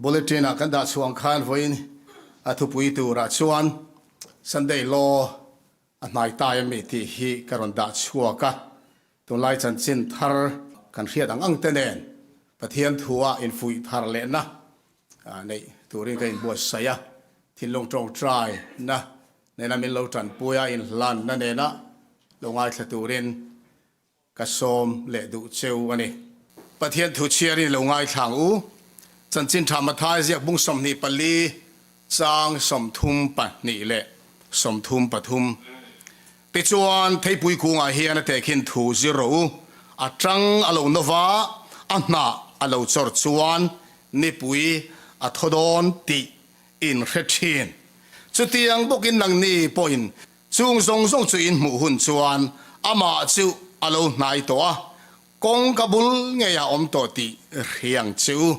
Bulletin ah kan dah chhuah ang khan vawiin a thupui turah chuan Sunday Law a hnai tai a mi tih hi ka rawn dah chhuak a. Tunlai chanchin thar kan hriat ang ang te nen Pathian thua infuih thar lehna neih turin ka inbuatsaih a, thinlung tawngtai na nena min lo tanpui a, inhlanna nena lo ngaithla turin ka sawm leh duh cheu a ni. Pathian thu chhiarin lo ngaithla ang u. Chanchin tha Mathai ziak bung 24 chang 32 leh 33. Tichuan theipui kungah hian a tehkhin thu zir rawh u. A tang a lo nova, a hnah a lo chawr chuan nipui a thaw dawn tih in hre thin. Chutiang bawkin nangni pawhin Chung zawng zawng chu in hmuh hun chuan amah chu a lo hnai tawh a, kawngka bul ngei a awm tawh tih hriang che u.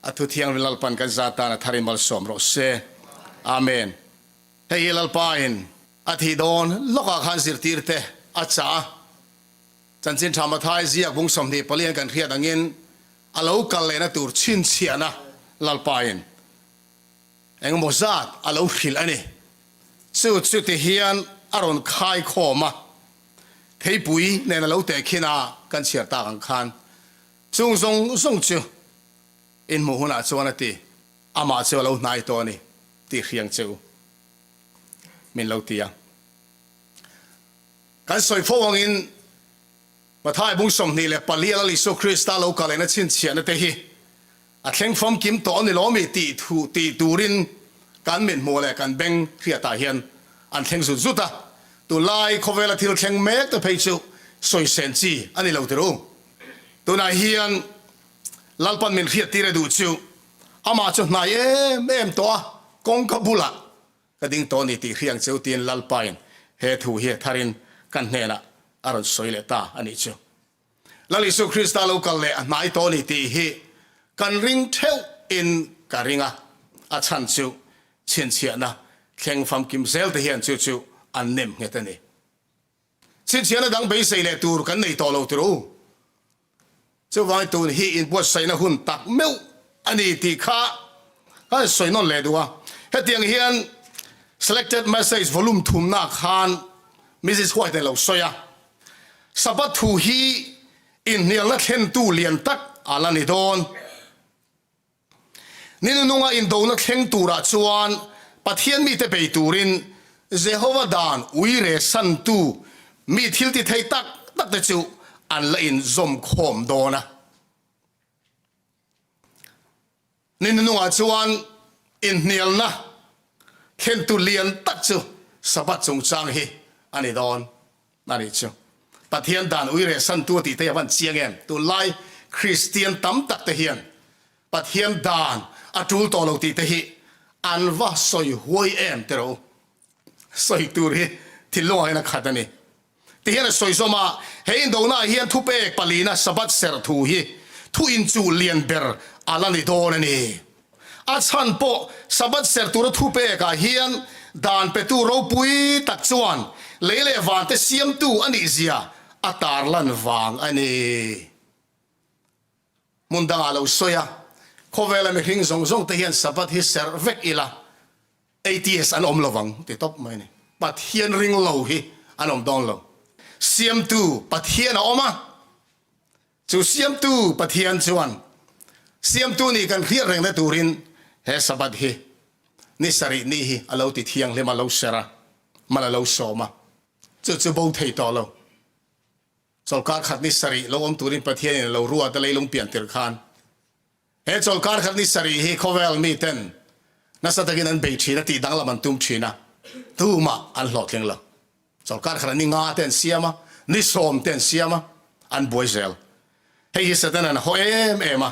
A thu thianghlim Lalpan kan za tan a thar i malsawm rawh se. Amen. Hei hi Lalpa in a thih dawn lawkah khan zirtir te a chah a, Chanchin Tha Mathai ziak bung 24 an kan hriat angin a lo kal lehna tur chhinchhiahna Lalpa in Engemaw zat a lo hrilh a ni. Chu chu ti hian a rawn khai khawm a, theipui nen a lo teh khin a, kan chhiar tak ang khan chung zawng zawng chu in hmuh hunah chuan a ti, amah chu a lo hnai tawh a ni tih hriang che u min lo ti a. Kan sawi fo angin Mathai bung 24 a Lal Isua Krista lo kalena chhinchhiahna te hi A thleng famkim tawh a ni lo mi tih thu tih turin kan mit hmuh leh kan beng hriatah hian an thleng zut zut a, tunlai khawvela thil thleng mek te phei chu sawi sen chi a ni lo tir u. Tunah hian Lalpan min hriat tir a duh chu amah chu hnai em em tawh a, kawngka bulah ka ding tawh a ni tih hriang cheu tiin Lalpain he thu hi a tharin kan hnenah a rawn sawi leh ta a nih chu. Lal Isu Krista lo kal leh a hnai tawh a ni tih hi kan ring theuh in ka ring a, a chhan chu chhinchhiahna thleng famkim zel te hian chu chu an nem nghet a ni. Chhinchhiahna dang beisei leh tur kan nei tawh lo tir u. Chuvangin tun hi inbuatsaihna hun tak meuh a ni tih kha kan sawi nawn leh duh a. Hetiang hian Selected Message Volume thumna khan Mrs White in lo sawi a. Sabbath thu hi inhnialna thlentu lian tak a la ni dawn. Ni nununga indona thleng turah chuan Pathian mite bei turin Jehova dan uire santu mi thilti thei tak takte chu an la inzawm khawm dawn a. Ni nunungah chuan inhnialna thlentu lian tak chu Sabbath chungchang hi a ni dawn a nih chu. Pathian dan ui reh santu a tih te hi a van chiang em? Tunlai Kristian tam tak te hian Pathian dan a tul tawh lo tih te hi an va sawi huai em teh rawh u. Sawi tur hi thinlungah hian a khat a ni. Ti hian a sawi zawm a, he indona ah hian thupek palina Sabbath serh thu hi thu inchuh lian ber a la ni dawn a ni. A chhan pawh Sabbath serh tura thupek ah hian dan petu ropui tak chuan lei leh vante siamtu a nih zia a tarlan vang a ni. Hmun dangah lo sawi a, khawvela mihring zawng zawng te hian Sabbath hi serh vek ila, Atheist an awm lovang ti tawp mai a ni. Pathian ring lo hi an awm dawn lo. Siamtu Pathian a awm a, chu Siamtu Pathian chuan Siamtu nih kan hriat rengna turin he Sabbath hi ni sarih ni hi a lo ti thianghlim a, lo ser a, mal a lo sawm a, chu chu bo thei tawh lo. Chawlhkar khat ni sarih lo awm turin Pathianin a lo ruat a leilung pian tir khan He chawlhkar khat ni sarih hi khawvel miten nasa takin an bei thin a, tih danglam an tum thin a, tumah an hlawhtling lo. Chawlhkar khat ah ni nga te an siam a, ni sawm te an siam a, an buai zel. Hei hi Satan an haw em em a,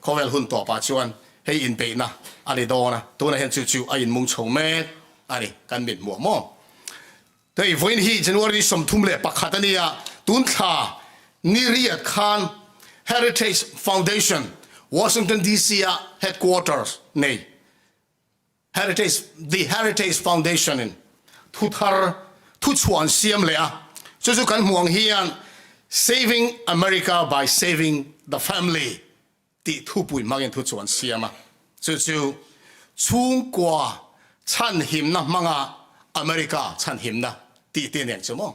khawvel hun tawpah chuan hei inbeihna a ni dawn a, tunah hian chu chu a inmung chho mek a ni, kan mit hmuh maw? Hei vawiin hi January 31 a ni a, tun thla ni riat khan Heritage Foundation, Washington DC a headquarters nei Heritage The Heritage Foundation in thu thar thu chhuah an siam leh a, chu chu kan hmuh ang hian Saving America by Saving the Family tih thupui hmangin thu chu an siam a. Chu chu chhungkua chhanhimna hmanga America chhanhimna tih te nen chu maw?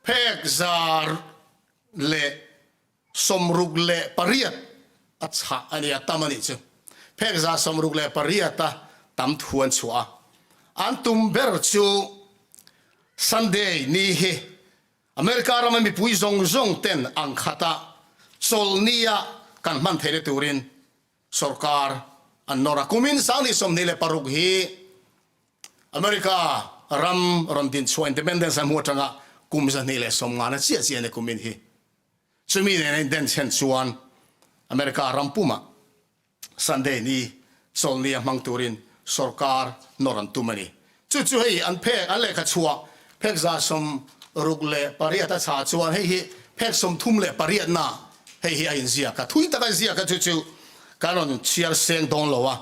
Phek 168 a chhah a nia, tam a nih chu. Phek 168 a tam thu an chhuah a. An tum ber chu Sunday ni hi America rama mipui zawng zawng ten ang khata chawlhnia kan hman theihna turin Sorkar an nawr a. Kumin 2026 hi America ram rawn din chhuah Independence an hmu atanga kum 250 na chiah chiah a ni kumin hi. Chumi nena indenchhen chuan America ram pumah Sunday ni chawlhni a hmang turin sorkar nawr an tum a ni. Chu chu hei an phek an lehkha chhuah phek 68 a chhah chuan hei hi phek 38 na hei hi a inziak a, thui taka inziak a chu chu kan rawn chhiar seng dawn lo a,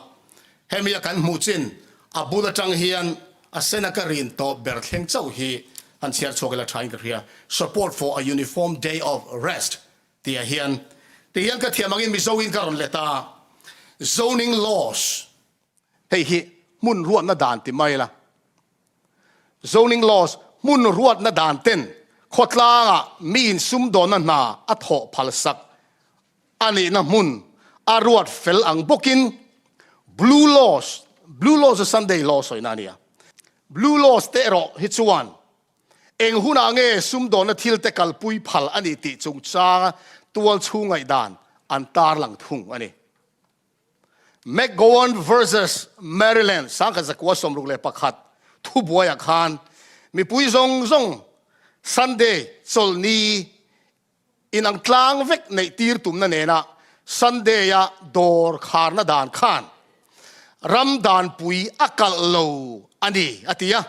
hemi a kan hmuh chin a bul atang hian a sena ka rin tawp ber thleng chauh hi han chhiar chhuak ila thain ka hria, Support for a uniform day of rest tih ah hian ti hian ka thiam angin Mizo in ka rawn let a, Zoning laws. Hei hi hmun ruatna dan ti mai la. Zoning laws, hmun ruatna dan ten khawtlangah miin sumdawnna hna a thawh phalsak a nihna hmun a ruat fel ang bawkin Blue laws, Blue laws chu Sunday law sawina a nia. Blue laws te erawh hi chuan eng hunah nge sumdawnna thil te kalpui phal a nih tih chungchanga tual chhung ngaihdan an tarlang thung a ni. McGowan versus Maryland 1961 thubuaiah khan mipui zawng zawng Sunday chawlhni inang tlang vek neih tir tumna nena Sunday-a dawr kharna dan khan ram danpui a kalh lo a ni, a ti a.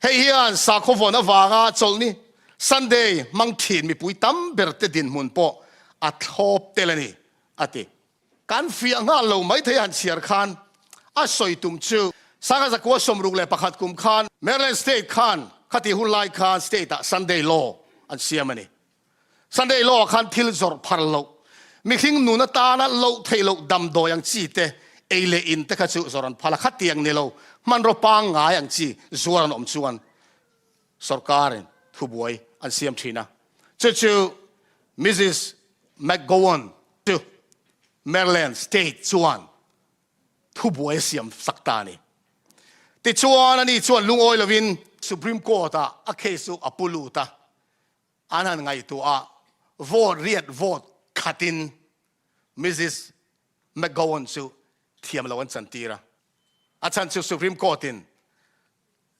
Hei hian sakhaw vawn avanga chawlhni Sunday hmang thin mipui tam berte dinhmun pawh a thlawp tel a ni, a ti. Kan fiah nghal lo mai thei han chhiar khan a sawi tum chu. 1961 kum khan Maryland State khan khati hun lai khan state ah Sunday law an siam a ni. Sunday law ah khan thil zawrh phar loh, mihring nun atana loh theih loh damdawi ang chi te, ei leh in te kha chu zawrh an phal a, khatiang ni lo hmanraw pangngai ang chi zuar an awm chuan sorkarin thubuai an siam thin a. Chu chu Mrs. McGowan chu Maryland State chuan thubuai a siam sak ta a ni. Tichuan ani chuan lungawi lovin Supreme Court-ah a case chu a pu lut a, an han ngaihtuah a, vote riat vote khatin Mrs. McGowan chu thiam lo an chantir a. A chhan chu Supreme Court-in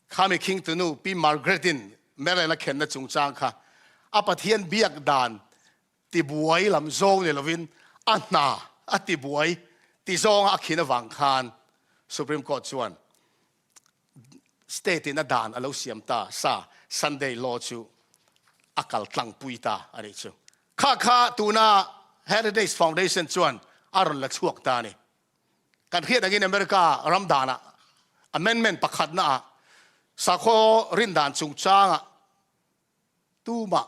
Khami khingtunu Pi Margaret-in Maryland a khenna chungchang kha a Pathian biak dan tibuai lam zawng ni lovin a hna a tibuai ti zawnga a khin avang khan Supreme Court chuan state in a dan a lo siam ta sa Sunday law chu a kal tlangpui ta a nih chu. Kha kha tuna Heritage Foundation chuan a rawn la chhuak ta a ni. Kan hriat angin America ram danah amendment pakhatnaah sakhaw rindan chungchangah tumah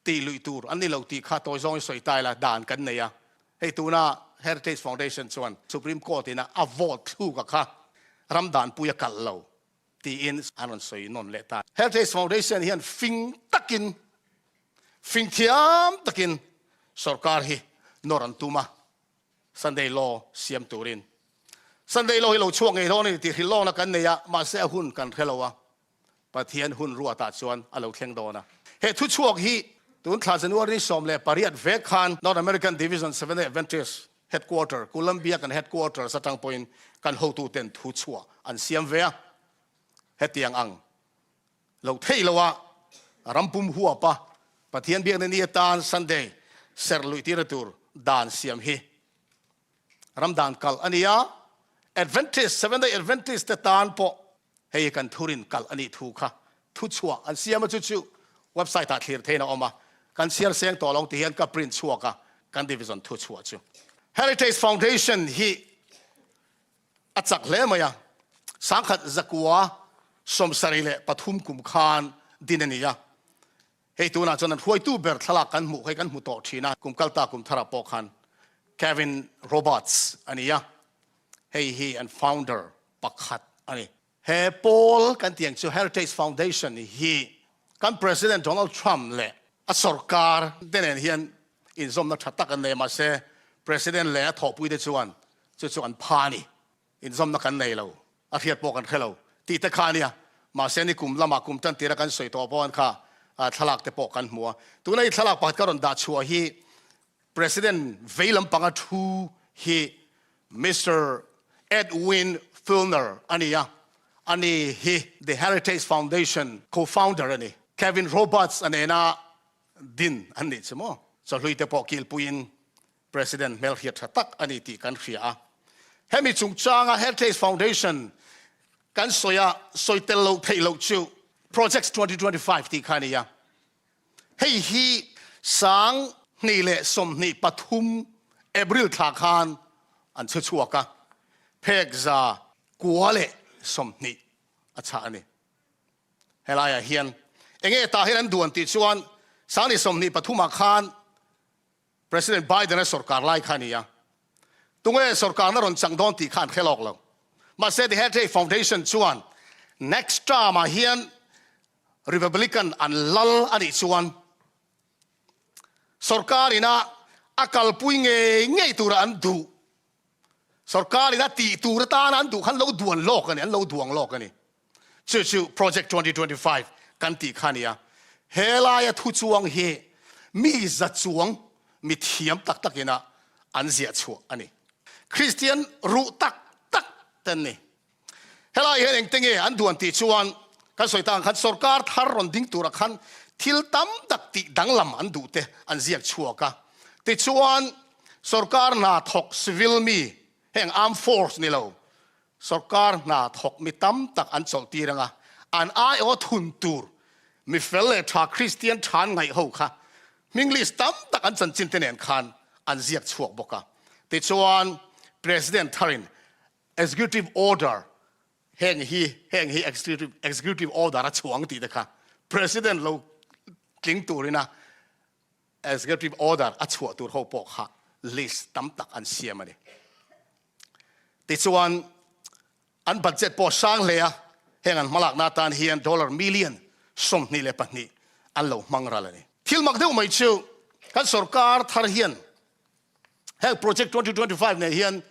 tih luih tur an ni lo tih kha tawi zawngin sawi ta ila dan kan nei a. Hei tuna Heritage Foundation chuan Supreme Court ina a vote thluka kha ram danpui a kalh lo tiin an rawn sawi nawn leh ta. Heritage Foundation hian fing takin, fing thiam takin sorkar hi nawr an tum a. Sunday Law siam turin. Sunday Law hi lo chhuak ngei dawn a ni tih hrilh lawkna kan nei a, mahse a hun kan hre lo a, Pathian hun ruatah chuan a lo thleng dawn a. He thuchhuak hi tun thla January ni 18 vek khan North American Division Seventh-day Adventist Headquarter, Columbia kan headquarters atang pawhin kan hotuten thuchhuah an siam ve a, hetiang ang Loh theih lo a, ram pum huap a, Pathian biakna ni atan Sunday serh luih tirna tur dan siam hi ram dan kalh a ni a, Adventist, Seventh Day Adventist te tan pawh hei hi kan thurin kalh a nih thu kha thuchhuah an siam a, chu chu website ah thlir theiin a awm a, kan chhiar seng tawh lo ti hian ka print chhuak a, kan division thuchhuah chu. Heritage Foundation hi A chak hle mai a, 1973 kum khan din a ni a, hei tunah chuan an hruaitu ber thlalak kan hmuh hei kan hmu tawh thin a, kum kalta kum tharah pawh khan Kevin Roberts a ni a. Hei hi an founder pakhat a ni. He pawl kan tih ang chu Heritage Foundation hi kan President Donald Trump leh a sorkar te nen hian inzawmna tha tak an nei a, mahse President leh a thawhpuite chuan chu chu an pha a ni. Inzawmna kan nei lo, a hriat pawh kan hre lo tih te kha a nia. Mahse ni kum lamah kum tan tira kan sawi tawh pawh kha thlalak te pawh kan hmu a. Tuna i thlalak pakhat ka rawn dah chhuah hi President vei lampanga thu hi Mister Edwin Feulner a ni a, ani hi The Heritage Foundation co-founder a ni. Kevin Roberts a nena din an nih chu maw? Chawhlui te pawh kilpuiin President hmelhriat tha tak a ni tih kan hria a. Hemi chungchanga Heritage Foundation kan sawi a, sawi tel loh theih loh chu Projects 2025 tih kha a ni a. Hei hi 2023 April thla khan an chhe chhuak a, phek 920 a chhah a ni. Helaiah hian enge tah hian an duan tih chuan 2023 ah khan President Biden-a sorkar lai kha a ni a, tunge sorkarna rawn chang dawn tih kha an hre lawk lo. Mahse The Heritage Foundation chuan next term-ah hian Republican an lal a nih chuan sorkar ina a kalpui ngei ngei tura an duh, sorkar ina tih tur atana an duh kha an lo duan lawk a ni, an lo duang lawk a ni. Chu chu Project 2025 kan tih kha a ni a, he laia thu chuang hi mi za chuang mi thiam tak tak ina an ziah chhuah a ni. Kristian ruh tak tak te an ni. Helai hian engte nge an duan tih chuan kan sawi tak ang khan sorkar thar rawn ding turah khan thil tam tak tih danglam an duh te an ziak chhuak a. Tichuan sorkar hna thawk civil mi heng armed force ni lo sorkar hna thawk mi tam tak an chawlh tir ang a, an aiawh thun tur mi fel leh tha Kristian than ngaih ho kha hming list tam tak an chanchin te nen khan an ziak chhuak bawk a. Tichuan President tharin Executive order, heng hi heng hi executive executive order a chhuang tih te kha President lo tling turina executive order a chhuah tur ho pawh kha list tam tak an siam a ni. Tichuan an budget pawh sang hle a, heng an hmalakna atan hian dollar million 22 an lo hmang ral a ni. Thil mak deuh mai chu kan sorkar thar hian Heng Project 2025 nen hian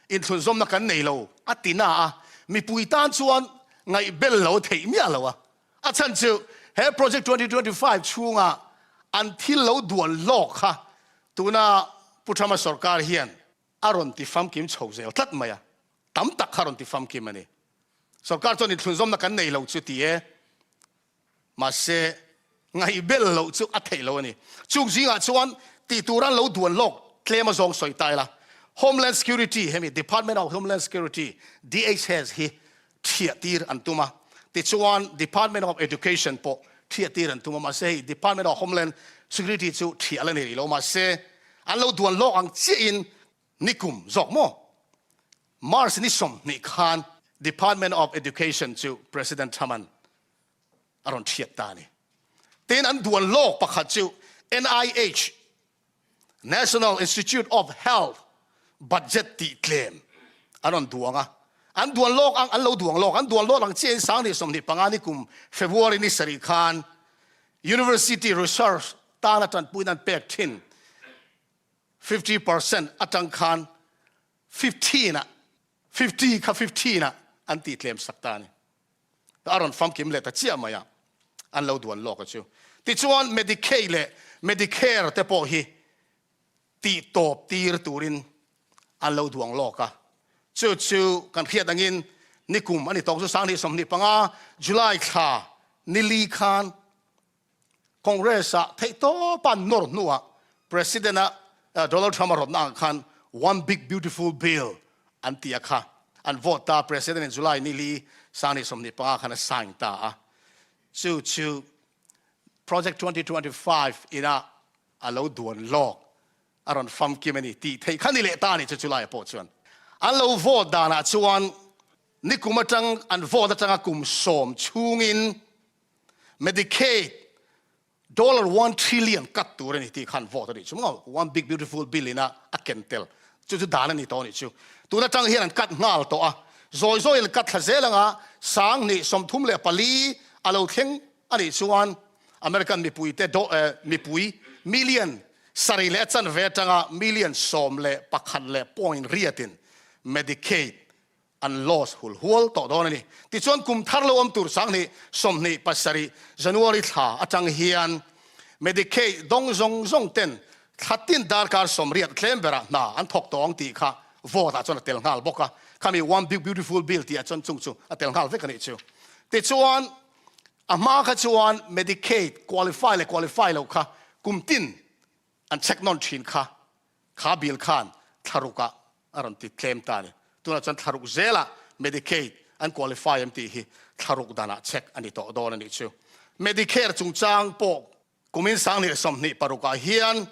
inthlunzawmna kan nei lo a ti na a, mipui tan chuan ngaihbel lo theih miah lo a. A chhan chu he Project 2025 chhunga an thil lo duan hlawk kha tuna Pu Trump-a sorkar hian a rawn ti famkim chho zel tlat mai a, tam tak kha a rawn ti famkim a ni. Sorkar chuan inthlunzawmna kan nei lo chu ti e. Mahse, ngaihbel loh chu a theih lo a ni. Chung zingah chuan tih tura an lo duan lawk tlem a zawng sawi ta ila, Homeland Security hemi Department of Homeland Security, DHS, hi thiah tir an tum a, tichuan Department of Education pawh thiah tir an tum a, mahse hei Department of Homeland Security chu thiah la ni rih lo, mahse an lo duan lawk ang chiahin Nikum zawk maw? March ni 20 khan Department of Education chu President Trump-a'n a rawn thiat ta a ni. Tin, an duan lawk pakhat chu NIH, National Institute of Health, budget tih tlem an rawn duang a. An duan lawk ang, an lo duang lawk, an duan lawk ang chiahin 2025 nikum February ni sarih khan University Research tana tanpuina an pek thin 50% atang khan 15 ah 50 kha 15 ah an tih tlem sak ta a ni. A rawn famkim leh ta chiah mai a, an lo duan lawk a chu. Tichuan Medicaid leh Medicare te pawh hi tih tawp tir turin an lo duang lawk a. Chu chu kan hriat angin nikum a ni tawk chu 2025 July thla nili khan Congress-ah theihtawpa an nawr hnuah President-a Donald Trump-a rawtna ang khan One Big Beautiful Bill an ti a kha an vote ta a, President-in July ni li 2025 khan a sign ta a, chu chu Project 2025 ina a lo duan lawk a rawn famkim a ni tih theih kha ni leh ta a ni chu July-ah pawh chuan an lo vote danah chuan nikum atang an vote atanga kum sawm chhungin Medicaid dollar one trillion cut tur a ni tih khan vote a nih chu maw? One big beautiful bill ina a ken tel chu chu dan a ni tawh a nih chu. Tun atang hian an cut nghal tawh a, zawi zawiin an cut thla zel anga 2034 a lo thleng a nih chuan American mipuite mipui million sarih leh a chanve atanga million 11 leh point riatin Medicaid an loss hul hual tawh dawn a ni. Tichuan kum thar lo awm tur 2027 January thla atang hian Medicaid dawng zawng zawng ten thla tin darkar 80 tlem berah hna an thawk tawh ang tih kha vote ah chuan a tel nghal bawk a, khami One Big Beautiful Bill tih ah chuan chung chu a tel nghal vek a nih chu. Tichuan a hma kha chuan Medicaid qualify leh qualify loh kha kum tin an check nawn thin kha kha bill khan thlaruk ah a rawn ti tlem ta a ni. Tunah chuan thlaruk zelah Medicaid an qualify em tih hi thlaruk danah check a ni tawh dawn a nih chu. Medicare chungchang pawh kumin 2026 ah hian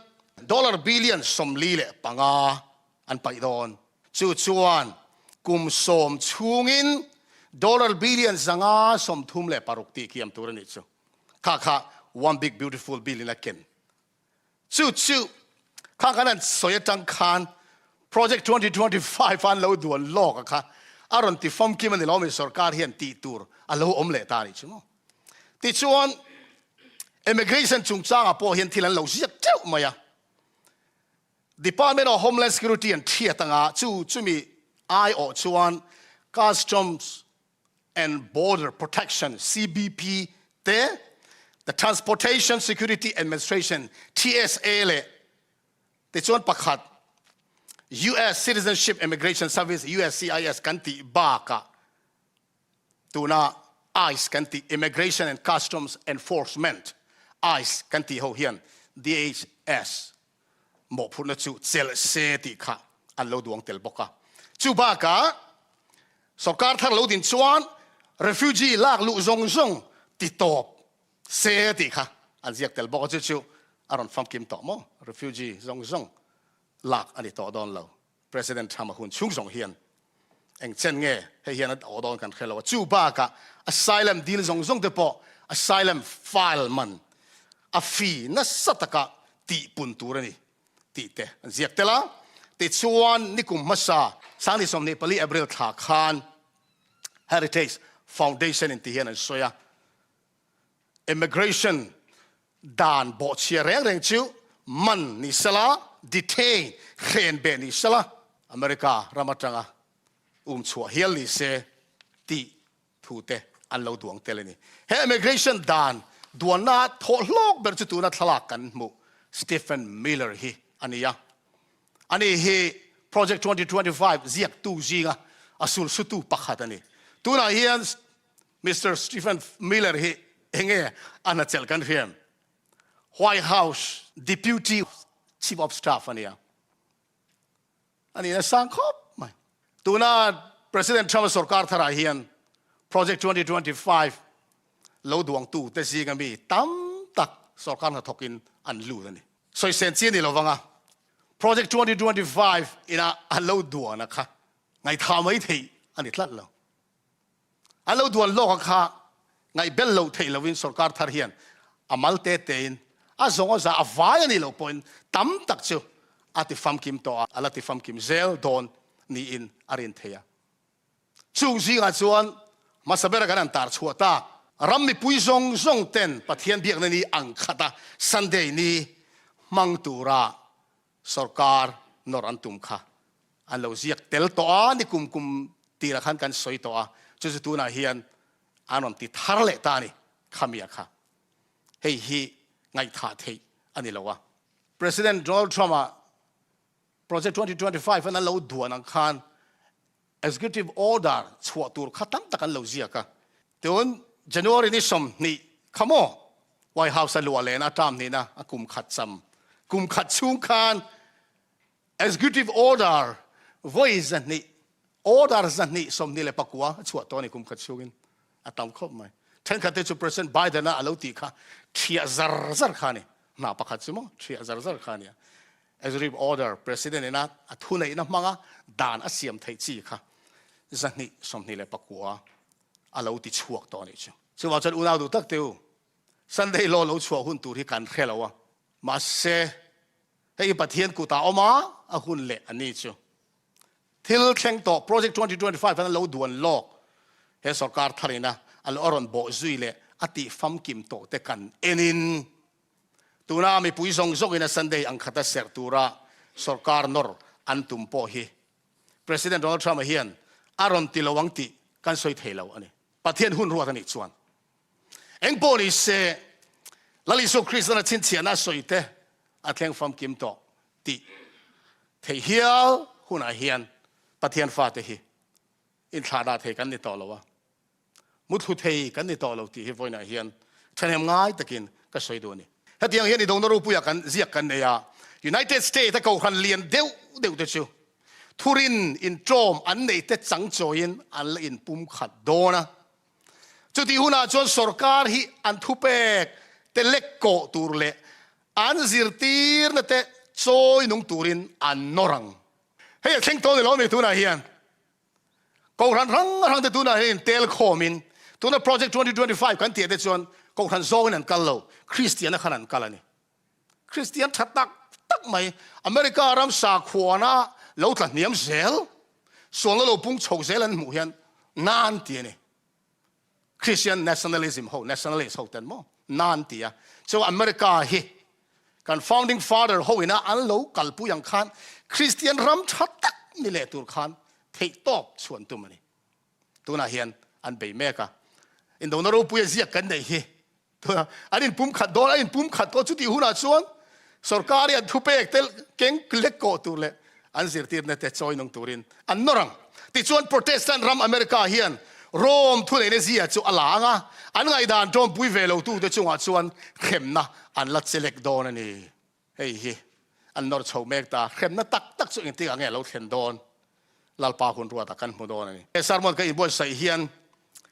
dollar billion 45 an paih dawn. Chu chuan kum sawm chhungin dollar billion 536 tih kiam tur a nih chu. Kha kha One Big Beautiful Bill in a ken. Chu chu kha kan han sawi atang khan Project 2025 an lo duan lawk a kha a rawn ti famkim a ni lo mi sorkar hian tih tur a lo awm leh ta a nih chu maw. Tichuan immigration chungchangah pawh hian thil an lo ziak teuh mai a. Department of Homeland Security an thiat anga chu chumi aiawh chuan Customs and Border Protection, CBP, te, the Transportation Security Administration, TSA, leh tichuan pakhat US Citizenship Immigration Service, USCIS, kan tih bakah tuna ice kan tih Immigration and Customs Enforcement, ice, kan tih ho hian DHS mawhphurhna chu chelh se tih kha an lo duang tel bawk a. Chu bakah sorkar thar lo din chuan refugee lak luh zawng zawng ti tawp se tih kha an ziak tel bawk a, chu chu a rawn famkim tawh maw? Refugee zawng zawng lak a ni tawh dawn lo. President Trump a hun chhung zawng hian eng chen nge hei hian a awh dawn kan hre lo a, chu bakah asylum dil zawng zawng te pawh asylum file man a fee nasa taka tih pun tur a ni tih te an ziak tel a. Tichuan nikum hmasa 2024 April thla khan Heritage Foundation in ti hian an sawi a, Immigration dan bawhchhia reng reng chu man ni sela, detain, hren beh ni sela, America ram atanga um chhuah hial ni se tih thu te an lo duang tel a ni. He immigration dan duanna thawh hlawk ber chu tuna thlalak kan hmuh Stephen Miller hi a ni a. Ani hi Project 2025 ziaktu zinga a sulsutu pakhat a ni. Tunah hian Mister Stephen Miller hi enge a hna chelh kan hriam? White House Deputy Chief of Staff a nia. A nihna sang khawp mai. Tuna President Trump-a sorkar tharah hian Project 2025 lo duangtu te zinga mi tam tak sorkar hnathawkin an lut a ni. Sawisên chi a ni lovang a, Project 2025 ina an lo duan a kha ngaihthah mai theih a ni tlat lo. An lo duan lawk a kha ngaihbel loh theih lovin sorkar thar hian a mal te tein a zawng a za a vai a nih loh pawhin tam tak chu a ti famkim tawh a, a la ti famkim zel dawn niin a rin thei a. Chung zingah chuan hmasa bera kan han tar chhuah tak ram mipui zawng zawng ten Pathian biakna ni ang khata Sunday ni hmang tura Sorkar nawrh an tum kha an lo ziak tel tawh a, ni kum kum tirah khan kan sawi tawh a, chu chu tunah hian an rawn ti thar leh ta a ni, khamia kha. Hei hi ngaihthah theih a ni lo a. President Donald Trump-a Project 2025 an lo duan ang khan Executive Order chhuah tur kha tam tak an lo ziak a. Tun January ni 20 kha maw White House a luah lehna a term hnihna a kum khat cham kum khat chhung khan Executive Order vawi 200 order 229 a chhuah tawh a ni kum khat chhungin a tam khawp mai. Thenkhat te chu President Biden a alo tih kha thiah zar zar kha a ni. Hna pakhat chu maw thiah zar zar kha a nia. Executive Order President ina a thuneihna hmanga dan a siam theih chi kha 229 a lo ti chhuak tawh a nih chu. Chuvang chuan unau duh tak te u, Sunday law lo chhuah hun tur hi kan hre lo a, mahse hei hi Pathian kutah awm a, a hun leh a ni chu. Thil thleng tawh Project 2025 an lo duan lawk he sorkar thar ina a lo a rawn bawh zui leh a tih famkim tawh te kan enin tuna mipui zawng zawng ina Sunday ang khata serh tura sorkar nawr an tum pawh hi President Donald Trump-a hian a rawn ti lo ang tih kan sawi thei lo a ni. Pathian hun ruat a nih chuan eng pawh ni se Lal Isua Kristan a chhinchhiahna a sawi te a thleng famkim tawh tih theih hial hunah hian Pathian fate hi inthlahdah thei kan ni tawh lo a, muthlu thei kan ni tawh lo tih hi vawiinah hian thahnem ngai takin ka sawi duh a ni. Hetiang hian idona ropuia kan ziak kan nei a, United States a kohhran lian deuh deuh te chu thurin inṭawm an neih te chang chawiin an la inpumkhat dawn a. Chutih hunah chuan sorkar hi an thupek te lek kawh tur leh An zirtirna te chawi nung turin an nawr ang. Hei a thleng tawh ni lo mi tunah hian Kohhran hrang hrang te tunah hian intel khawmin tuna Project 2025 kan tih te chuan Kohhran zawngin an kal lo, Kristiana khan an kal a ni. Kristian tha tak tak mai America ram sakhuana lo tla hniam zel, sualna lo pung chho zel an hmuh hian nan ti a ni. Christian nationalism ho, nationalist ho ten maw nan ti a. Chu America hi kan founding father ho ina an lo kalpui ang khan Christian ram tha tak ni leh tur khan theih tawp chhuan tum a ni. Tunah hian an bei mek a. Indona ropui a ziak kan neih hi Tuna an inpum khat dawn, an inpum khat pawh chutih hunah chuan sorkar hi an thupek te keng lek kawh tur leh an zirtirna te chawi nung turin an nawr ang. Tichuan Protestant ram America hian Rome thuneihna zia chu a la ang a, an ngaihdan tawmpui ve lotute chungah chuan hremna an la che lek dawn a ni. Hei hi an nawr chho mek ta, hremna tak tak chu engtikah nge a lo thlen dawn? Lalpa hun ruatah kan hmu dawn a ni. He sermon ka inbuatsaih hian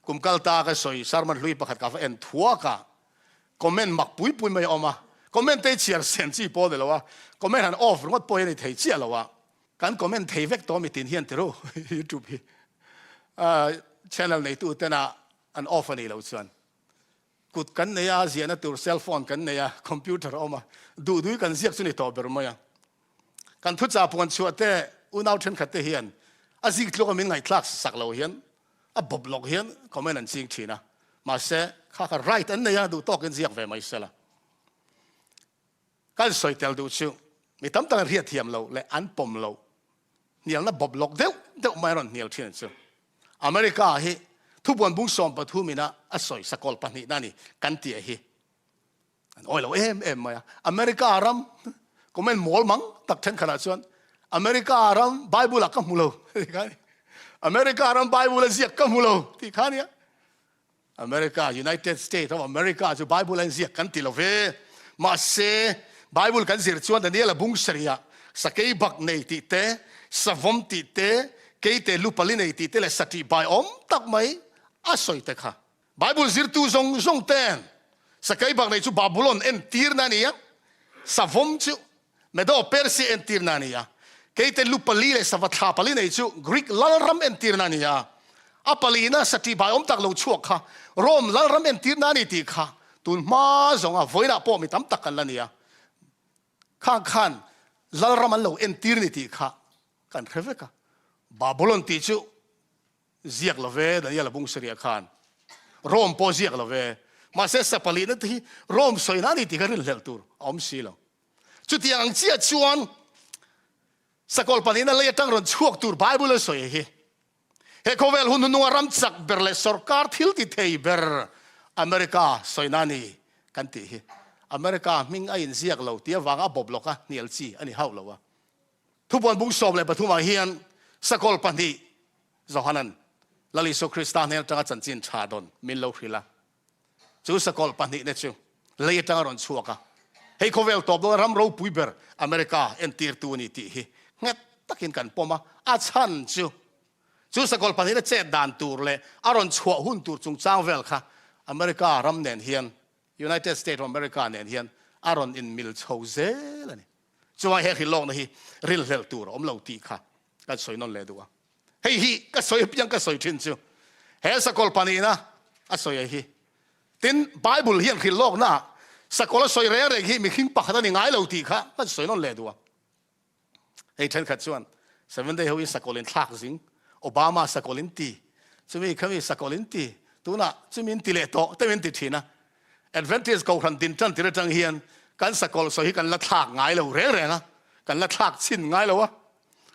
kum kal ta ka sawi sermon hlui pakhat ka va en thuak a, comment mak pui pui mai a awm a, comment te hi chhiar sen chi pawh a ni lo a, comment han off ringawt pawh hi a ni thei chiah lo a, kan comment thei vek tawh mitin hian ti ru youtube hi channel neitu tena an off a nih loh chuan. Kut kan nei a, ziahna tur cell phone kan nei a, computer a awm a, duh duh kan ziak chu ni tawh ber mai a. Kan thuchah puan chhuah te unau thenkhat te hian a zik tluka min ngaihthlak sak lo hian a bawp lawk hian comment an ching thin a, mahse kha kha right an nei a, duh tawkin ziak ve mai sela. Kan sawi tel duh chu mi tam tak an hriat thiam lo leh an pawm lo hnialna bawp lawk deuh deuh mai a rawn hnial thin chu. America hi thubuan bung 13 ina a sawi sakawl pahnihna a ni kan tih hi an awi lo em em mai a. America ram comment mawl mang tak thenkhatah chuan America ram Bible ah ka hmu lo tih kha a ni. America ram Bible a ziak ka hmu lo tih kha a nia. America, United States of America chu Bible a inziak kan ti lo ve. Mahse, Bible kan zir chuan Daniel a bung sarih sakei bak nei tih te, savawm tih te, keite lu pali nei tih te leh satih bai awm tak mai a sawi te kha. Bible zirtu zawng zawng ten sakei bak nei chu Babulon entirna a ni a, savawm chu Medo Persia entirna a ni a, keite lu pali leh sava thla pali nei chu Greek lalram entirna a ni a, a palina satih bai awm tak lo chhuak kha Rome lalram entirna a ni tih kha tun hma zawnga vawiinah pawh mi tam tak kan la ni a, khang khan lalram an lo entir ni tih kha kan hre vek a, Babulon tih chu Ziak lo ve, Daniel a bung sarih khan Rome pawh ziak lo ve. Mahse sa palihna te hi Rome sawina a ni tih kha rinhlelh tur a awm si lo. Chutiang ang chiah chuan sakawl palihna lei atang rawn chhuak tur Bible a sawi hi he khawvel hun hnunga ram chak ber leh sorkar thil ti thei ber America sawina a ni kan tih hi America hming a inziak lo tih avanga a bawp lawka hnial chi a ni hauh lo a. Thupuan bung 13 ah hian sakawl pahnih Johanan Lal Isua Krista hnen atanga chanchin tha dawn min lo hrilh a. Chu sakawlh pahnihna chu lei atanga rawn chhuak a, hei khawvel tawp dawn ram ropui ber America entirtu a ni tih hi nghet takin kan pawm a. A chhan chu, chu sakawlh pahnihna chet dan tur leh a rawn chhuah hun tur chungchang vel kha America ram nen hian, United States of America nen hian a rawn inmil chho zel a ni. Chuan he hrilhlawkna hi rilhlelh tur a awm lo tih kha kan sawi nawn leh duh a. Hei hi ka sawi apiang ka sawi thin chu he sakawlh pahnihna a sawi a hi. Tin, Bible hian hrilhlawkna ah sakawlh a sawi reng reng hi mihring pakhat a ni ngai lo tih kha kan sawi nawn leh duh a. Hei thenkhat chuan. Seventh Day hoin sakawlh in thlak zing, Obama sakawlh in ti, chumi khami sakawlh in ti, tunah chumi in ti leh tawh te min ti thin a. Adventist Kohhran din tan tir atang hian kan sakawlh sawi hi kan la thlak ngai lo reng reng a, kan la thlak chhin ngai lo a,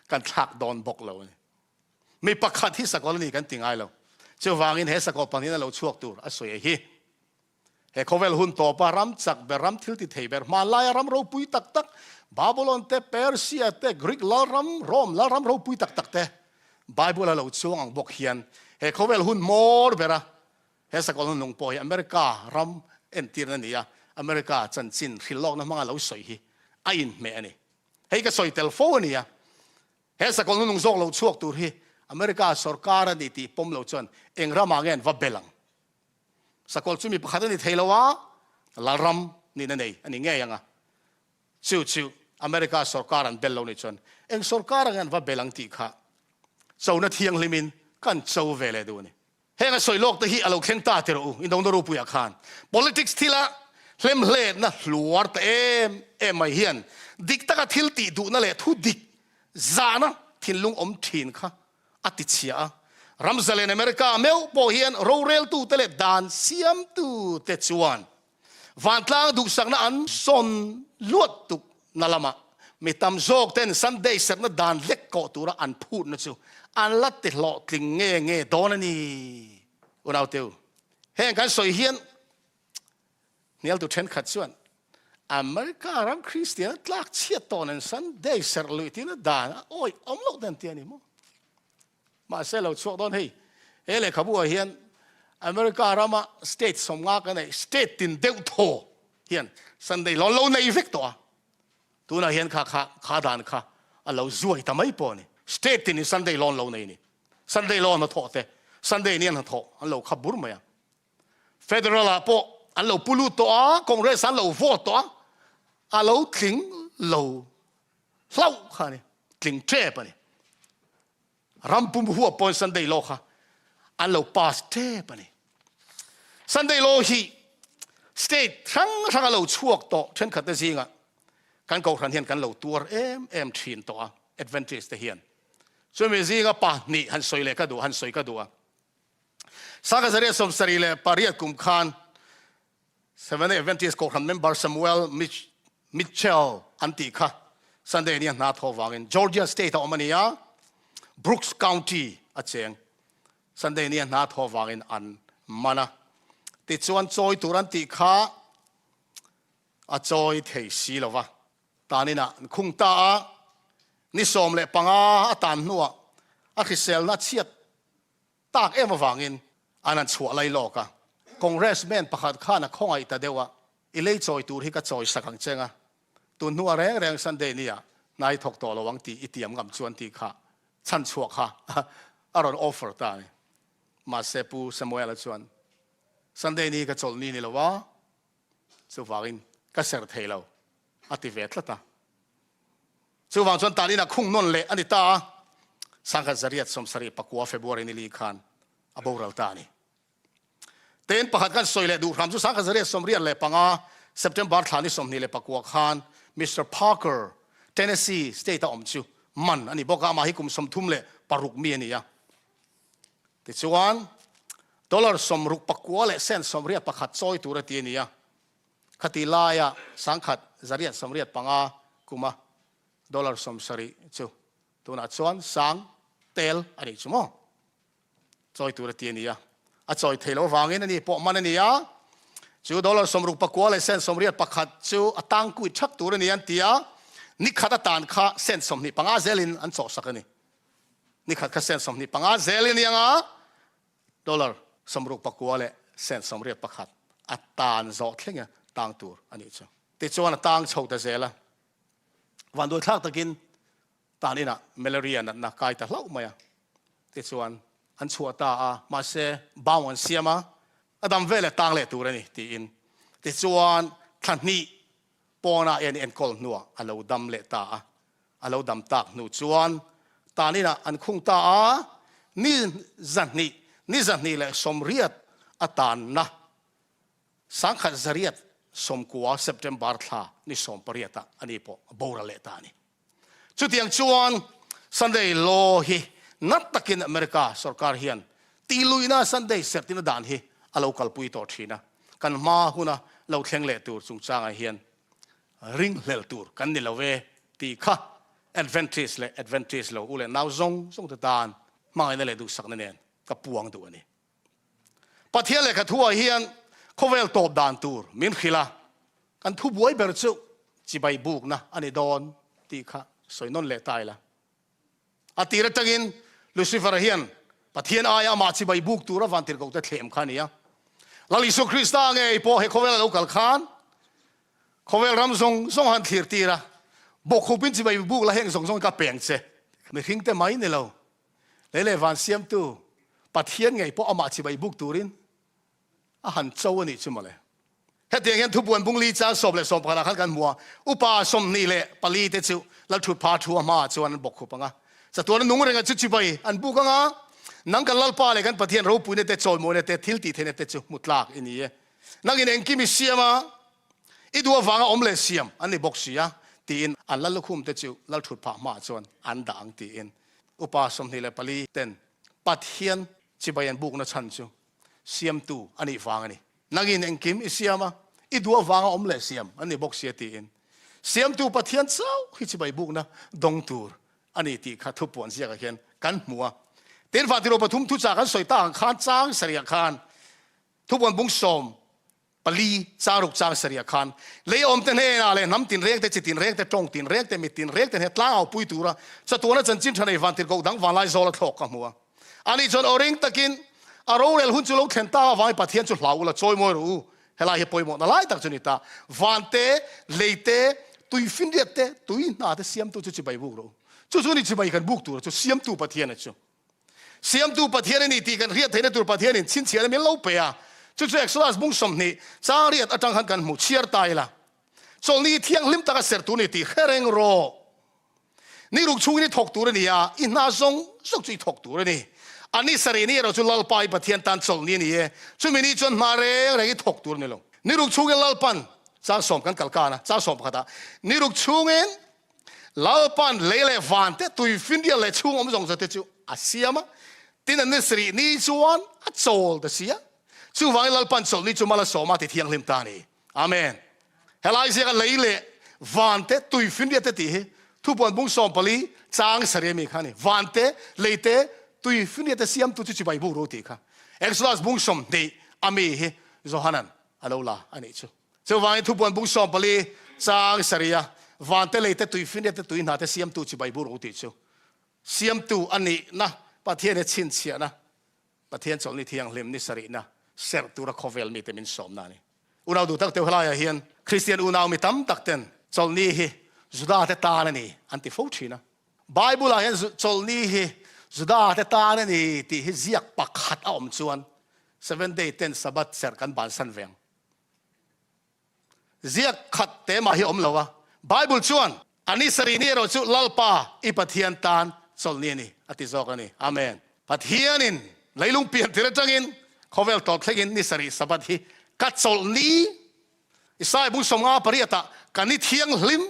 kan thlak dawn bawk lo a ni. Mi pakhat hi sakawlh a ni kan ti ngai lo. Chuvangin he sakawlh pahnihin a lo chhuak tur a sawi a hi. He khawvel hun tawpa ram chak ber, ram thil ti thei ber, hmanlaia ram ropui tak tak, Babylon te, Persia te, Greek lalram, Rome lalram ropui tak tak te, Bible a lo chuang ang bawk hian he khawvel hun hmawr bera he sakawlh hnuhnung pawh hi America ram entirna ni a, America chanchin hrilhlawkna hmanga lo sawi hi a inhmeh a ni. Hei ka sawi tel fo a ni a, he sakawlh hnuhnung zawk lo chhuak tur hi America sorkar a ni tih pawm lo chuan eng ramah nge an va bel ang? Sakawlh chu mi pakhat a ni thei lo a, lalram nihna nei a ni ngei ang a. Chu chu America sorkar an bel lo nih chuan eng sorkar ang an va bel ang tih kha chona thianghlimin kan cho ve leh duh a ni. Heng a sawi lawk te hi a lo thleng ta ti rawh u, Indona Ropuiah khan politics thila hlemhletna hluar ta em em mai hian dik taka thil tih duhna leh thu dik zahna thinlung awm thin kha a ti chhia a. Ram zalen America meuh pawh hian roreltute leh dan siamtute chuan vantlang duhsakna an zawn luat tuk na lamah mi tam zawk ten Sunday serhna dan lek kawh tura an phutna chu an la ti hlawhtling nge nge dawn a ni. Unauteu, heng kan sawi hian Hnialtu thenkhat chuan America ram Kristian a tlak chhiat tawh nen Sunday serh luih tina dan a awih awm loh den ti a ni maw? Mahse lo chhuak dawn hei he lehkhabu ah hian America rama state sawmnga ka neih state tin deuh thaw hian Sunday lawn lo nei vek tawh a, tunah hian kha kha kha dan kha a lo zuai ta mai pawh a ni. State tin in Sunday lawn lo nei a ni. Sunday lawn hnathawh te Sunday ni an hnathawh an lo khap bur mai a. Federal ah pawh an lo pu lut tawh a, Congress an lo vote tawh a, a lo tling lo hlauh kha a ni, tling tep a ni. Ram pum huap pawhin Sunday law kha an lo pass tep a ni. Sunday law hi state hrang hrang a lo chhuak tawh thenkhat te zingah kan kohhran hian kan lo tuar em em thin tawh a, Adventist te hian. Chumi zinga pahnih han sawi leh ka duh, han sawi ka duh a. 1978 kum khan Seventh-day Adventist Kohhran member Samuel Mitchell an tih kha Sunday ni a hna thaw vangin Georgia State a awm a ni a, Brooks County a cheng. Sunday ni a hna thaw vangin an man a. Tichuan chawi tur an tih kha a chawi thei si lo va. Tan inah an khung ta a, ni 15 a tan hnuah a hriselna a chhiat Tak em avangin an han chhuah lai lawk a, Congressman pakhat khan a khawngaih ta deuh a, I lei chawi tur hi ka chawi sak ang cheng a, tun hnuah reng reng Sunday nia hna i thawk tawh lo ang tih i tiam ngam chuan tih kha chhan chhuah kha a rawn offer ta a ni. Mahse Pu Samuel-a chuan, Sunday ni ka chawlh ni ni lo a, chuvangin ka serh thei lo a ti ve tlat a. Chuvang chuan tan inah khung nawn leh a ni ta a, 1979 February ni li khan a boral ta a ni. Ten pakhat kan sawi leh duh hram chu 1985 September thla ni 29 khan Mister Parker, Tennessee state a awm chu man a ni bawk a, amah hi kum 36 mi a ni a. Tichuan, dollar 60 pakua leh cent 81 chawi tur a ti a ni a. Khati laia 1185 kuma dollar 70 chu tunah chuan sang tel a nih chu maw? Chawi tur a ti a ni a, a chawi thei lo avangin ani pawh man a ni a, chu dollar 69 leh cent 81 chu a tang kuit thak tur a ni an ti a, nikhat atan kha cent 25 zelin an chawhsak a ni. Nikhat kha cent 25 zelin a ni ang a, Dollar 69 leh cent 81 a tan zawh thleng a tang tur a nih chu. Tichuan a tang chho ta zel a, vanduaithlak takin tan inah malaria natna kai ta hlauh mai a. Tichuan an chhuah ta a, mahse bound an siam a, a dam veleh tang leh tur a ni tiin. Tichuan thla hnih pawnah en enkawl hnuah a lo dam leh ta a. A lo dam tak hnu chuan tan inah an khung ta a, ni zahnih, ni 280 a tanna 1990 September thla ni 18 ah ani pawh a boral leh ta a ni. Chutiang chuan. Sunday law hi nat takin America sorkar hian tihluihna Sunday serhtina dan hi a lo kalpui tawh thin a, kan hma huna lo thleng leh tur chungchangah hian ringhlel tur kan ni lo e tih kha Adventist leh Adventist lo u leh nau zawng zawng te tan hmangaihna leh duhsakna nen ka puang duh a ni. Pathian lehkha thuah hian khawvel tawp dan tur min hrilh a, kan thubuai ber chu chibai bukna a ni dawn tih kha sawi nawn leh ta ila. A tir atangin Lucifer-a hian Pathian aia amah chibai buk tura vantirhkohte thlem kha a ni a. Lal Isua Krista ngei pawh he khawvela lo kal khan khawvel ram zawng zawng han thlir tir a, bawkkhupin chibai buk la heng zawng zawng ka peng che. Mihringte mai ni lo, lei leh van siamtu Pathian ngei pawh amah chibai buk turin a han cho a nih chu mawle. Hetiang hian thupuan bungli chang 11 ah khan kan hmu a, upa 24 te chu Lalthutpha thu a hmaah chuan an bawk khup ang a, chatuan nung renga chu chibai an buk ang a, nang kan Lalpa leh kan Pathian ropuina te, chawimawina te, thil tihtheihna te chu hmu tlak i ni e. Nangin engkim i siam a, i duh avanga awm leh siam an ni bawk si a, tiin an Lallukhum te chu Lalthutpha hmaah chuan an dah ang tiin upa 24 ten Pathian chibai an bukna chhan chu siamtu a nih vang a ni. Nangin engkim i siam a, i duh avanga awm leh siam an ni bawk sia tiin Siamtu Pathian chauh hi chibai bukna dawng tur a ni tih kha thupuan ziakah hian kan hmu a. Tin, Vantiro pathum thuchah kan sawi tak ang khan chang sarihah khan thupuan bung 14 chang ruk chang sarihah khan lei awmte hnenah leh hnam tinrengte, chi tinrengte, tawng tinrengte, mit tinrengte hneh tlangau pui tura chatuana chanchin tha nei vantirhkoh dang vanlai zawla thlawk ka hmu a. Ani chuan aw ring takin a rorel hun chu lo thlen tak avangin Pathian chu hlau ula chawi mawi rawh u. Helai hi pawimawhna lai tak chu ni ta. Van te, lei te, tui finriat te, tui hna te siamtu chu chibai buk rawh u. Chu chu ni chibai kan buk tur chu siamtu Pathian a chu. Siamtu Pathian a ni tih kan hriat theihna tur Pathianin chhinchhiahna min lo pe a. Chu chu Exodus bung 20 chang riat atang khan kan hmu chhiar ta ila. Chawlhni thianghlim taka ser tur ni tih hre reng rawh. Ni ruk chhungin i thawk tur a ni a, i hna zawng zawng chu i thawk tur a ni. A ni sarih ni erawh chu Lalpa i Pathian tan chawlhni a ni e. Chumi ni chuan hna reng reng i thawk tur a ni lo. Ni ruk chhungin Lalpan, chang sawm kan kal kan a, chang sawm pakhatah, ni ruk chhungin Lalpan lei leh van te, tui finrial leh chhung awm zawng zawng te chu a siam a, tin a ni sarih ni chuan a chawl ta si a. Chuvangin Lalpan chawlhni chu mal a sawm a ti thianghlim ta a ni. Amen. Helai ziaka lei leh van te, tui finriat te tih hi thupuan bung 14 chang sarih ami kha a ni. Van te, lei te, tui finriat te siamtu chu chibai buk ro tih kha. Exodus bung 20 ami hi Johanan a lo la a nih chu. Chuvangin thupuan bung 14 chang sarih a van te, lei te, tui finriat te, tui hna te siamtu chibai buk ro tih chu siamtu a nihna Pathian hi chhinchhiahna Pathian chawlhni thianghlim ni sarihna serh tura khawvel mite min sawmna a ni. Unau duh tak teuh helaiah hian Kristian unau mi tam tak ten chawlhni hi Juda te tan a ni an ti fo thin a. Bible ah hian chawlhni hi Juda te tan a ni tih hi ziak pakhat a awm chuan Seventh Day ten Sabbath serh kan bansan ve ang. Ziak khat te mah hi awm lo a. Bible chuan, A ni sarih ni erawh chu Lalpa i Pathian tan chawlhni a ni, a ti zawk a ni. Amen. Pathianin leilung pian tir atangin khawvel tawp thlengin ni sarih Sabbath hi ka chawlhni, Isaiah bung 58 ah ka ni thianghlim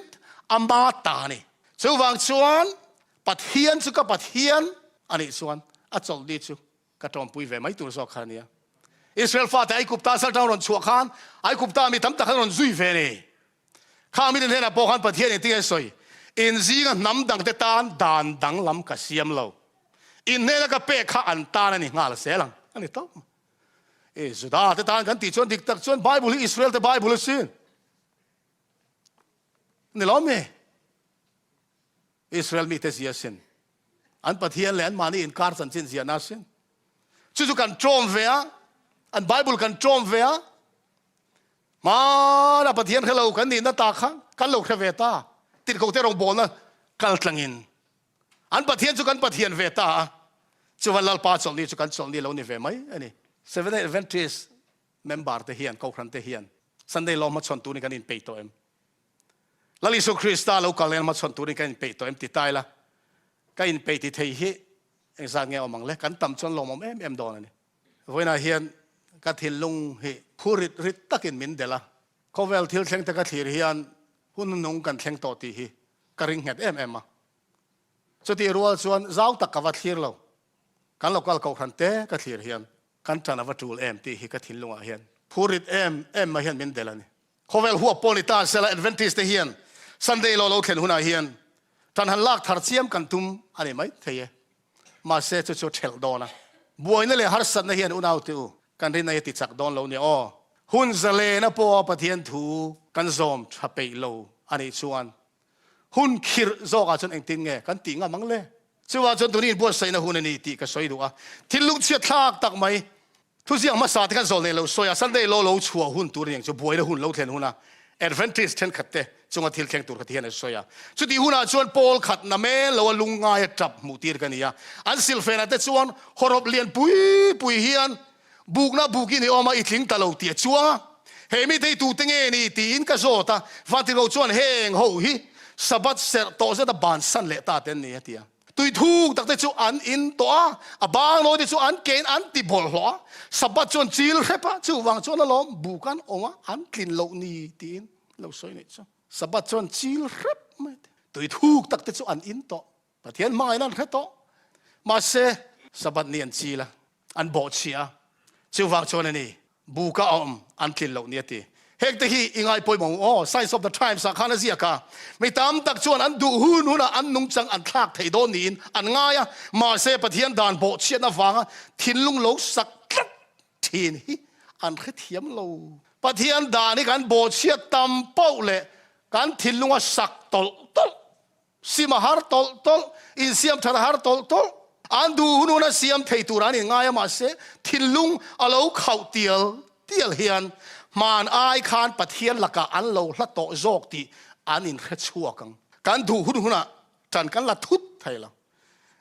ama ta a ni. Chuvang chuan Pathian chu ka Pathian a nih chuan a chawlhni chu Ka tawmpui ve mai tur zawk kha a nia. Israel fate Aigupta saltang rawn chhuah khan Aigupta mi tam tak an rawn zui ve ni. Kha mite hnenah pawh khan Pathian engtin nge sawi? In zinga hnam dangte tan dan danglam ka siam lo. In hnena ka pek kha an tan a ni nghal zel ang a ni tawp. E Juda te tan kan tih chuan dik tak chuan Bible hi Israel te Bible a sin. Ni lo mi? Israel mite zia sin. An Pathian leh anmahni inkar chanchin ziahna a sin. Chu chu kan ṭawm ve a, an Bible kan ṭawm ve a, hmana Pathian hre lo kan nihna ta kha kan lo hre ve ta. Tirhkohte rawngbawlna kal tlangin an Pathian chu kan Pathian ve ta a, chuvan Lalpa chawlhni chu kan chawlhni lo ni ve mai a ni. Seventh-day Adventist member te hian, kohhran te hian Sunday law hmachhawn turin kan inpeih tawh em? Lal Isu Krista lo kal nen hmachhawn turin ka inpeih tawh em ti ta ila, ka inpeih ti thei hi engzat nge awm ang le? Kan tam chuan lawmawm em em dawn a ni. Vawiinah hian ka thinlung hi khu rit rit takin min delh a, khawvel thil thleng te ka thlir hian hun nung kan thleng tawh tih hi ka ring nghet em em a. Chutih rual chuan zau tak ka va thlir lo. Kan local kohhran te ka thlir hian kan ṭan a va ṭul em tih hi ka thinlungah hian phurrit em em mai hian min delh a ni. Khawvel huap pawh ni ta sela Adventist te hian Sunday law lo thlen hunah hian ṭan han lak thar chiam kan tum a ni mai thei e. Mahse chu chu ṭhelh dawn a. Buaina leh harsatna hian unaute u kan rinna hi a ti chak dawn lo nia aw. Hun zalena pawha Pathian thu kan zawm ṭha peih lo a nih chuan Hun khirh zawkah chuan engtin nge kan tih ngam ang le? Chuvang chuan tuni inbuatsaihna hun a ni tih ka sawi duh a. Thil lungchhiat thlak tak mai, thuziak hmasa te khan zawl nei lo sawi a, Sunday law lo chhuah hun tur aniang chu buaina hun lo thlen huna Adventist thenkhat te chunga thil thleng tur kha ti hian an sawi a. Chutih hunah chuan Paul khat na mel lo a lungngaia tap hmuh tir ka ni a. An silfenah te chuan hawrawp lian pui pui hian Bukna bukin i awm a, i tling ta lo tih a chuang a. He mi thei tute nge ni tiin ka zawt a, Vantirho chuan heng ho hi Sabbath serh tawh zeta bansan leh ta te an ni a ti a. Tui thuk tak te chu an in tawh a, a bang nawi te chu an kein an ti bawlhhlawh a, Sabbath chuan chil hrep a, chuvang chuan alawm buk an awm a, an tlin loh ni tiin lo sawi neih chu. Sabbath chuan chil hrep mai te, tui thuk tak te chu an in tawh. Pathian hmangaihna an hre tawh. Mahse, Sabbath ni an chil a, an bawhchhiah a, chuvang chuan a ni, buka a awm an tlin loh ni a ti. Heng te hi i ngai pawimawh ang aw, Signs of the Times ah khan a ziak a, mi tam tak chuan an duh hun hunah an nungchang an thlak thei dawn niin an ngai a, mahse Pathian dan bawhchhiatna vanga thinlung lo sak tlat thin hi an hrethiam lo. Pathian dan hi kan bawhchhiat tam poh leh kan thinlung a sak tawlh tawlh. Sim a har tawlh tawlh, insiam that a har tawlh tawlh. An duh hun huna siam thei tur an inngai a mahse thinlung a lo khauh tial tial hian hman ai khan Pathian lakah an lo hla tawh zawk tih an inhre chhuak ang. Kan duh hun hunah ṭan kan la thut thei lo.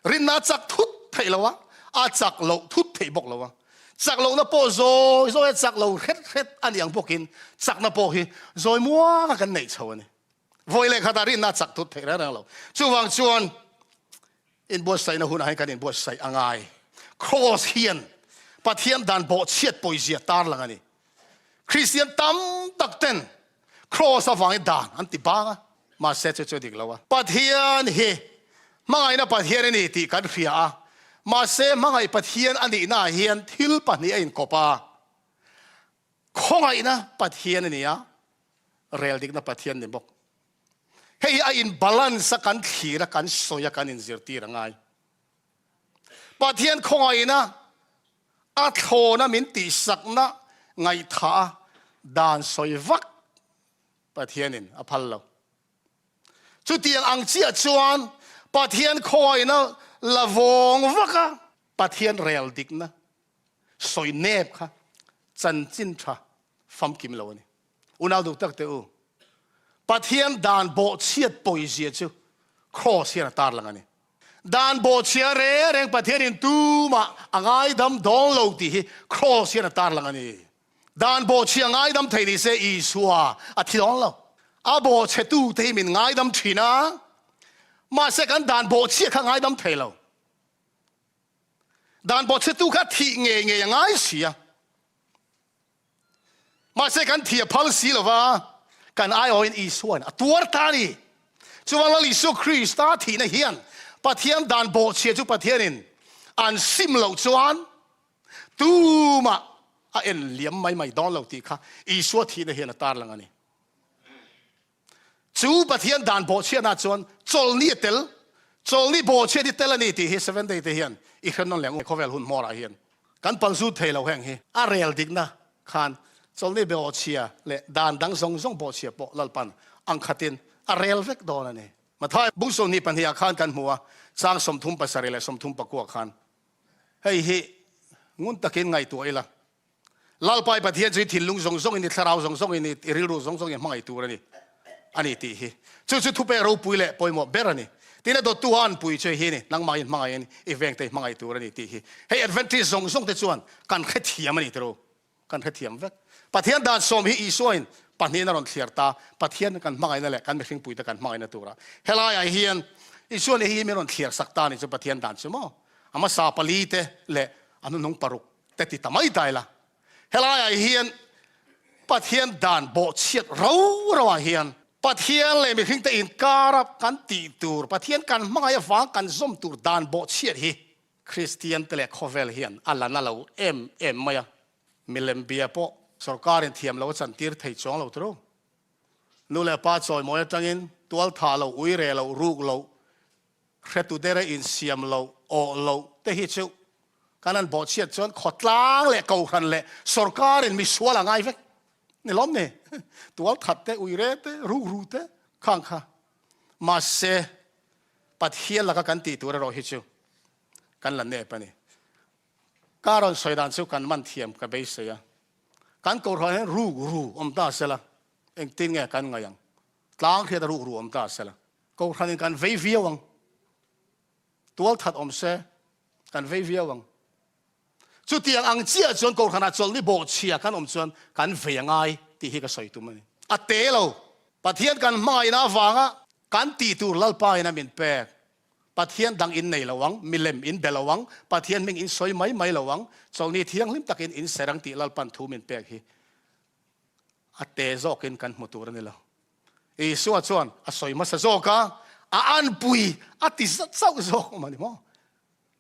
Rinna a chak thut theih lo a, a chak loh thut theih bawk lo a. Chak lohna pawh zawi zawi a chak lo hret hret a ni ang bawkin chakna pawh hi zawi muanga kan neih chho a ni. Vawi leh khatah rinna a chak thut theih reng reng lo. Chuvang chuan inbuatsaihna hunah hian kan inbuatsaih a ngai. Kraws hian Pathian dan bawhchhiat pawizia tarlang a ni. Kristian tam tak ten kraws avangin dan an ti bang a, mahse chu chu a dik lo a. Pathian hi hmangaihna Pathian a ni tih kan hria a, mahse hmangaih Pathian a nihnaah hian thil pahnih a inkawp a. Khawngaihna Pathian a ni a, rel dikna Pathian ni bawk. Hei hi a in balance a kan thlir a kan sawi a kan inzirtir a ngai. Pathian khawngaihna a thlawna min tihsakna ngaihthah a dan sawi vak Pathianin a phal lo. Chutiang ang chiah chuan Pathian khawngaihna la vawng vak a Pathian rel dikna sawi nep kha chanchin tha famkim lo a ni. Unau duh tak teh u, Pathian dan bawhchhiat pawizia chu Kraws hian a tarlang a ni. Dan bawhchhia reng reng Pathianin tumah a ngaidam dawn lo tih hi Kraws hian a tarlang a ni. Dan bawhchhia ngaidam thei ni se Isua a thi dawn lo. A bawhchhetute hi min ngaidam thin a, mahse kan dan bawhchhia kha ngaidam thei lo. Dan bawhchhetu kha thih ngei ngei a ngai si a. Mahse kan thi a phal si lo va, kan aiawhin Isuain a tuar ta a ni. Chuvang Lal Isua Krista thihna hian Pathian dan bawhchhia chu Pathianin an sim loh chuan tumah a en liam mai mai dawn lo tih kha Isua thihna hian a tarlang a ni. Chu Pathian dan bawhchhiatna chuan chawlhni a tel, chawlhni bawhchhiat hi tel a ni tih hi Seventh Day te hian i hre nawn leh ang u. Khawvel hun hmawrah hian kan palzut thei lo heng hi. A rel dikna khan chawlhni bawhchhia leh dan dang zawng zawng bawhchhia pawh Lalpan ang khatin a rel vek dawn a ni. Mathai bung 22 ah khan kan hmu a, chang 37 leh 34 khan hei hi ngun takin ngaihtuah ila. Lalpai Pathian chu i thinlung zawng zawngin, i thlarau zawng zawngin, i rilru zawng zawngin hmangaih tur a ni, a ni tih hi. Chu chu thupek ropui leh pawimawh ber a ni. Tin, a dawttu a anpui chu hi a ni, nangmahin hmangaihin i vengte i hmangaih tur a ni tih hi. Hei Adventist zawng zawng te chuan kan hrethiam a ni tiro, kan hrethiam vek. Pathian dan sawm hi Isuain pahnihin a rawn thliar ta, Pathian kan hmangaihna leh kan mihringpuite kan hmangaihna tura. Helaiah hian Isuain hei hi min rawn thliar sak ta a ni chu Pathian dan chu maw? A hmasa pali te leh a hnuhnung paruk. Te ti ta mai dai la. Helaiah hian Pathian dan bawhchhiat ro ro ah hian. Pathian leh mihringte inkara kan tih tur, Pathian kan hmangaih avang kan zawm tur dan bawhchhiat hi Kristiante leh khawvel hian a la na lo em em mai a. Milem bia pawh sorkarin thiam lo a chantir thei chuang lo turu. Nu leh pa chawimawi atangin tual thah loh, ui reh loh, ruk loh, hretu dere insiam loh, awh loh te hi chu kan han bawhchhiat chuan khawtlang leh kohhran leh sorkarin misual a ngai vek. Ni lawm ni? Tual that te, ui re te, ruk ru te khang kha. Mahse, Pathian laka kan tih tur erawh hi chu kan la nep a ni. Ka rawn sawi dan chu kan man thiam ka beisei a. Kan kohhran hian ruk ru awm ta sela, engtin nge kan ngaih ang? Tlang hriat a ruk ru awm ta sela, kohhranin kan vei viau ang. Tual that awm se, kan vei viau ang. Chutiang ang chiah chuan kohhranah chawlhni bawhchhia kan awm chuan kan vei a ngai tih hi ka sawi tum a ni. A te lo. Pathian kan hmangaihna avanga kan tih tur Lalpa in a min pek. Pathian dang in nei lo ang, milem in be lo ang, Pathian hming in sawi mai mai lo ang, chawlhni thianghlim takin in ser ang tih Lalpan thu min pek hi a te zawkin kan hmu tur a ni lo. Isua chuan a sawi hmasa zawk a, a anpui a ti zat chauh zawk awm a ni maw?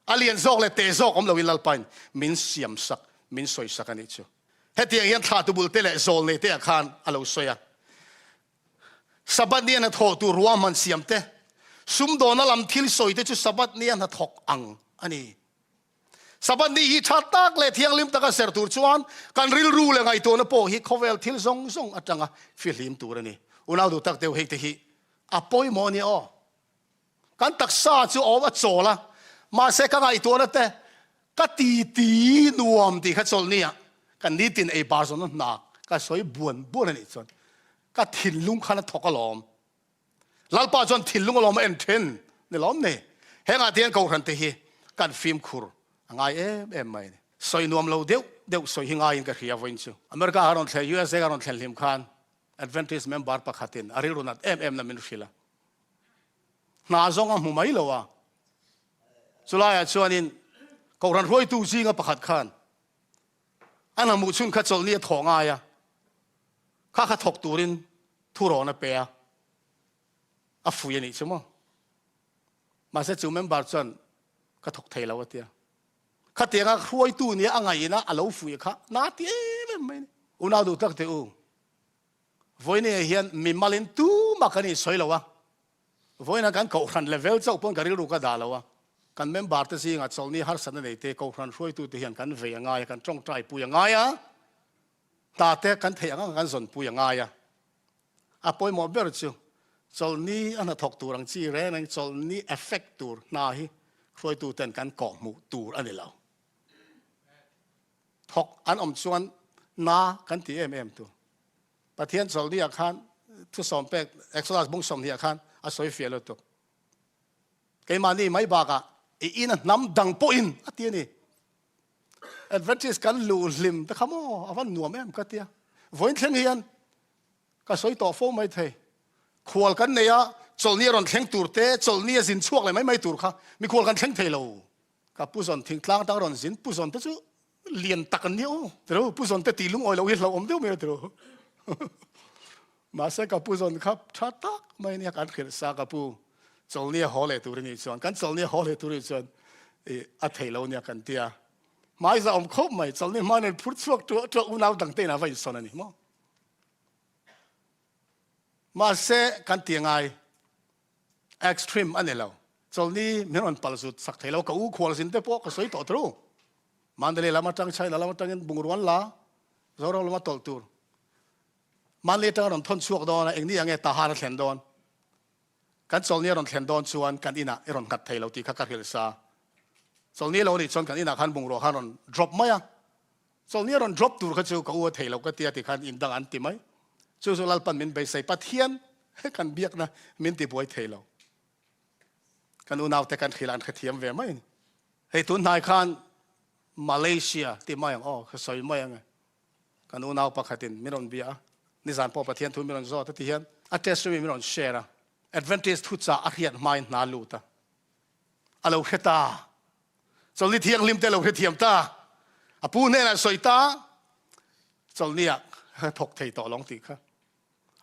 A lian zawk leh te zawk awm loin Lalpain min siam sak, min sawi sak a nih chu. Hetiang hian thlahtu bulte leh zawl nei te ah khan a lo sawi a. Sabbath nia hnathawh tur ruahman siam te, sumdawna lam thil sawi te chu Sabbath nia hnathawk ang a ni. Sabbath ni hi tha tak leh thianghlim taka ser tur chuan kan rilru leh ngaihtuahna pawh hi khawvel thil zawng zawng atanga fihlim tur a ni. Unau duh tak deuh hei te hi a pawimawh a nia aw. Kan taksa chu a awm a chawl a, mahse ka ngaihtuahna te ka titi nuam tih kha chawlh nia ka nitin ei bar zawnna hna ka sawi buan buan a nih chuan ka thinlung khan a thawk alawm. Lalpa chuan thinlung alawm a en thin ni lawm ni. Hengah te hian kohhran te hi kan fimkhur a ngai em em mai a ni. Sawi nuam lo deuh deuh sawi hi ngaiin ka hria vawiin chu. America ka rawn thlen, USA ka rawn thlen hlim khan Adventist member pakhatin a rilru nat em em na min hrilh a. Hna zawng a hmu mai lo a. Chulaiah chuanin Kohhran hruaitu zinga pakhat khan a hna hmuh chhun kha chawlhni a thawh ngai a, kha kha thawk turin thurawn a pe a, a fui a nih chu maw. Mahse chu member chuan ka thawk thei lo a tia. Khatianga hruaitu nia a ngaihna a lo fui kha na ti em em mai a ni. Unau duh tak teh u. Vawiinah hian mimalin tumah kan insawi lo a, vawiinah kan kohhran level chauh pawn ka rilru ka dah lo a, kan member te zingah chawlhni harsatna nei te, kohhran hruaitute hian kan vei a ngai a, kan tawngtai pui a ngai a, hna te kan theih ang ang kan zawn pui a ngai a. A pawimawh ber chu chawlhni a hnathawk tur ang chi reng reng chawlhni effect tur hna hi hruaituten kan kawhhmuh tur a ni lo. Thawk an awm chuan na kan ti em em tur. Pathian chawlhni ah khan thusawm pek Exodus bung 20 ah khan a sawi fiah lutuk. Keimahni mai bakah i in a hnam dang pawhin a ti a ni. Adventist kan luh hlim te kha maw a van nuam em ka tia. Vawiin thleng hian ka sawi tawh fo mai thei. Khual kan nei a, chawlhni a rawn thleng tur te, chawlhni a zin chhuak leh mai mai tur kha mikhual kan thleng thei lo. Ka pu zawn thingtlang tang rawn zin pu zawn te chu lian tak an ni aw tiro pu zawn te tih lungawi loh hi hlauhawm deuh mai a tiro mahse ka pu zawn kha tha tak mai ania kan hrilh sa ka pu chawlhni a haw leh tur a nih chuan kan chawlhni a haw leh tur a nih chuan i a theih lo ania kan tia hmai za awm khawp mai chawlhni hma nen phur chhuak tuah tuah unau dang te inah va insawn a ni maw mahse kan ti angai Extreme a ni lo. Chawlhni min rawn pal zut sak thei lo. Ka u khualzin te pawh ka sawi tawh tru. Mandalay lam atang China lam atangin bungrua an la, Zoram lama tawlh tur. Mandalay atanga rawn thawn chhuak dawn a, engni ange Tahan a thlen dawn. Kan chawlhni a rawn thlen dawn chuan kan inah i rawn nghat thei lo tih kha ka hrilh sa. Chawlhni lo nih chuan kan inah khan bungrua khan rawn drop mai a. Chawlhni a rawn drop tur kha chu ka u a thei lo ka tia ti khan in dang an ti mai. Chu chu Lalpan min beisei Pathian kan biakna min ti buai thei lo. Kan unaute kan hrilh an hrethiam ve mai a ni. Hei tun hnai khan Malaysia ti mai ang aw ka sawi mai ang e. Kan unau pakhatin min rawn bia a, nizan pawh Pathian thu min rawn zawt a ti hian a testimony min rawn share a, Adventist thuchah a hriat hmain hna lut a, a lo hre ta. Chawlhni thianghlim te lo hrethiam ta. A pu hnenah sawi ta, chawlhni ah thawk thei tawh lawng tih kha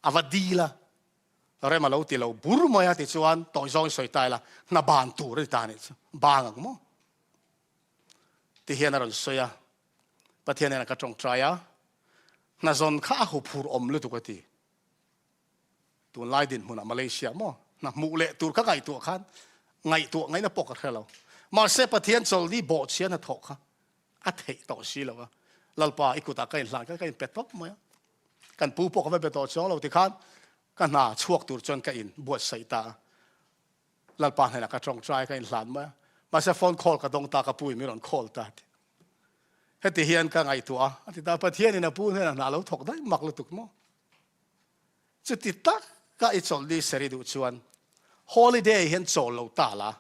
a va dil a. Rem a lo ti lo bur mai a tichuan tawi zawngin sawi ta ila hna ban tur a ni ta a nih chu bang ang maw? Ti hian a rawn sawi a, Pathian hian a ka tawngtai a, hna zawn kha a huphur awm lutuk a ti. Tunlai dinhmunah Malaysia maw hna hmuh leh tur kha ngaihtuah khan ngaihtuah ngaihna pawh ka hre lo. Mahse Pathian chawlni bawhchhia hnathawh kha a theih tawh si lo a, Lalpa i kutah ka inhlan kha ka inpe tawp mai a. Kan pu pawh ka va be tawh chuang lo tikhan ka hna chhuak tur chuan ka in buatsaih ta a. Lalpa hnenah ka tawngtai ka inhlan mai a. Mahse phone call ka dawng ta ka pu in min rawn call ta ti. Heti hian ka ngaihtuah a, a ti ta Pathian in a pu hnenah hna lo thawk daih mak lutuk maw. Chuti tak ka i chawlh ni seri duh chuan holiday hian chawl lo ta la.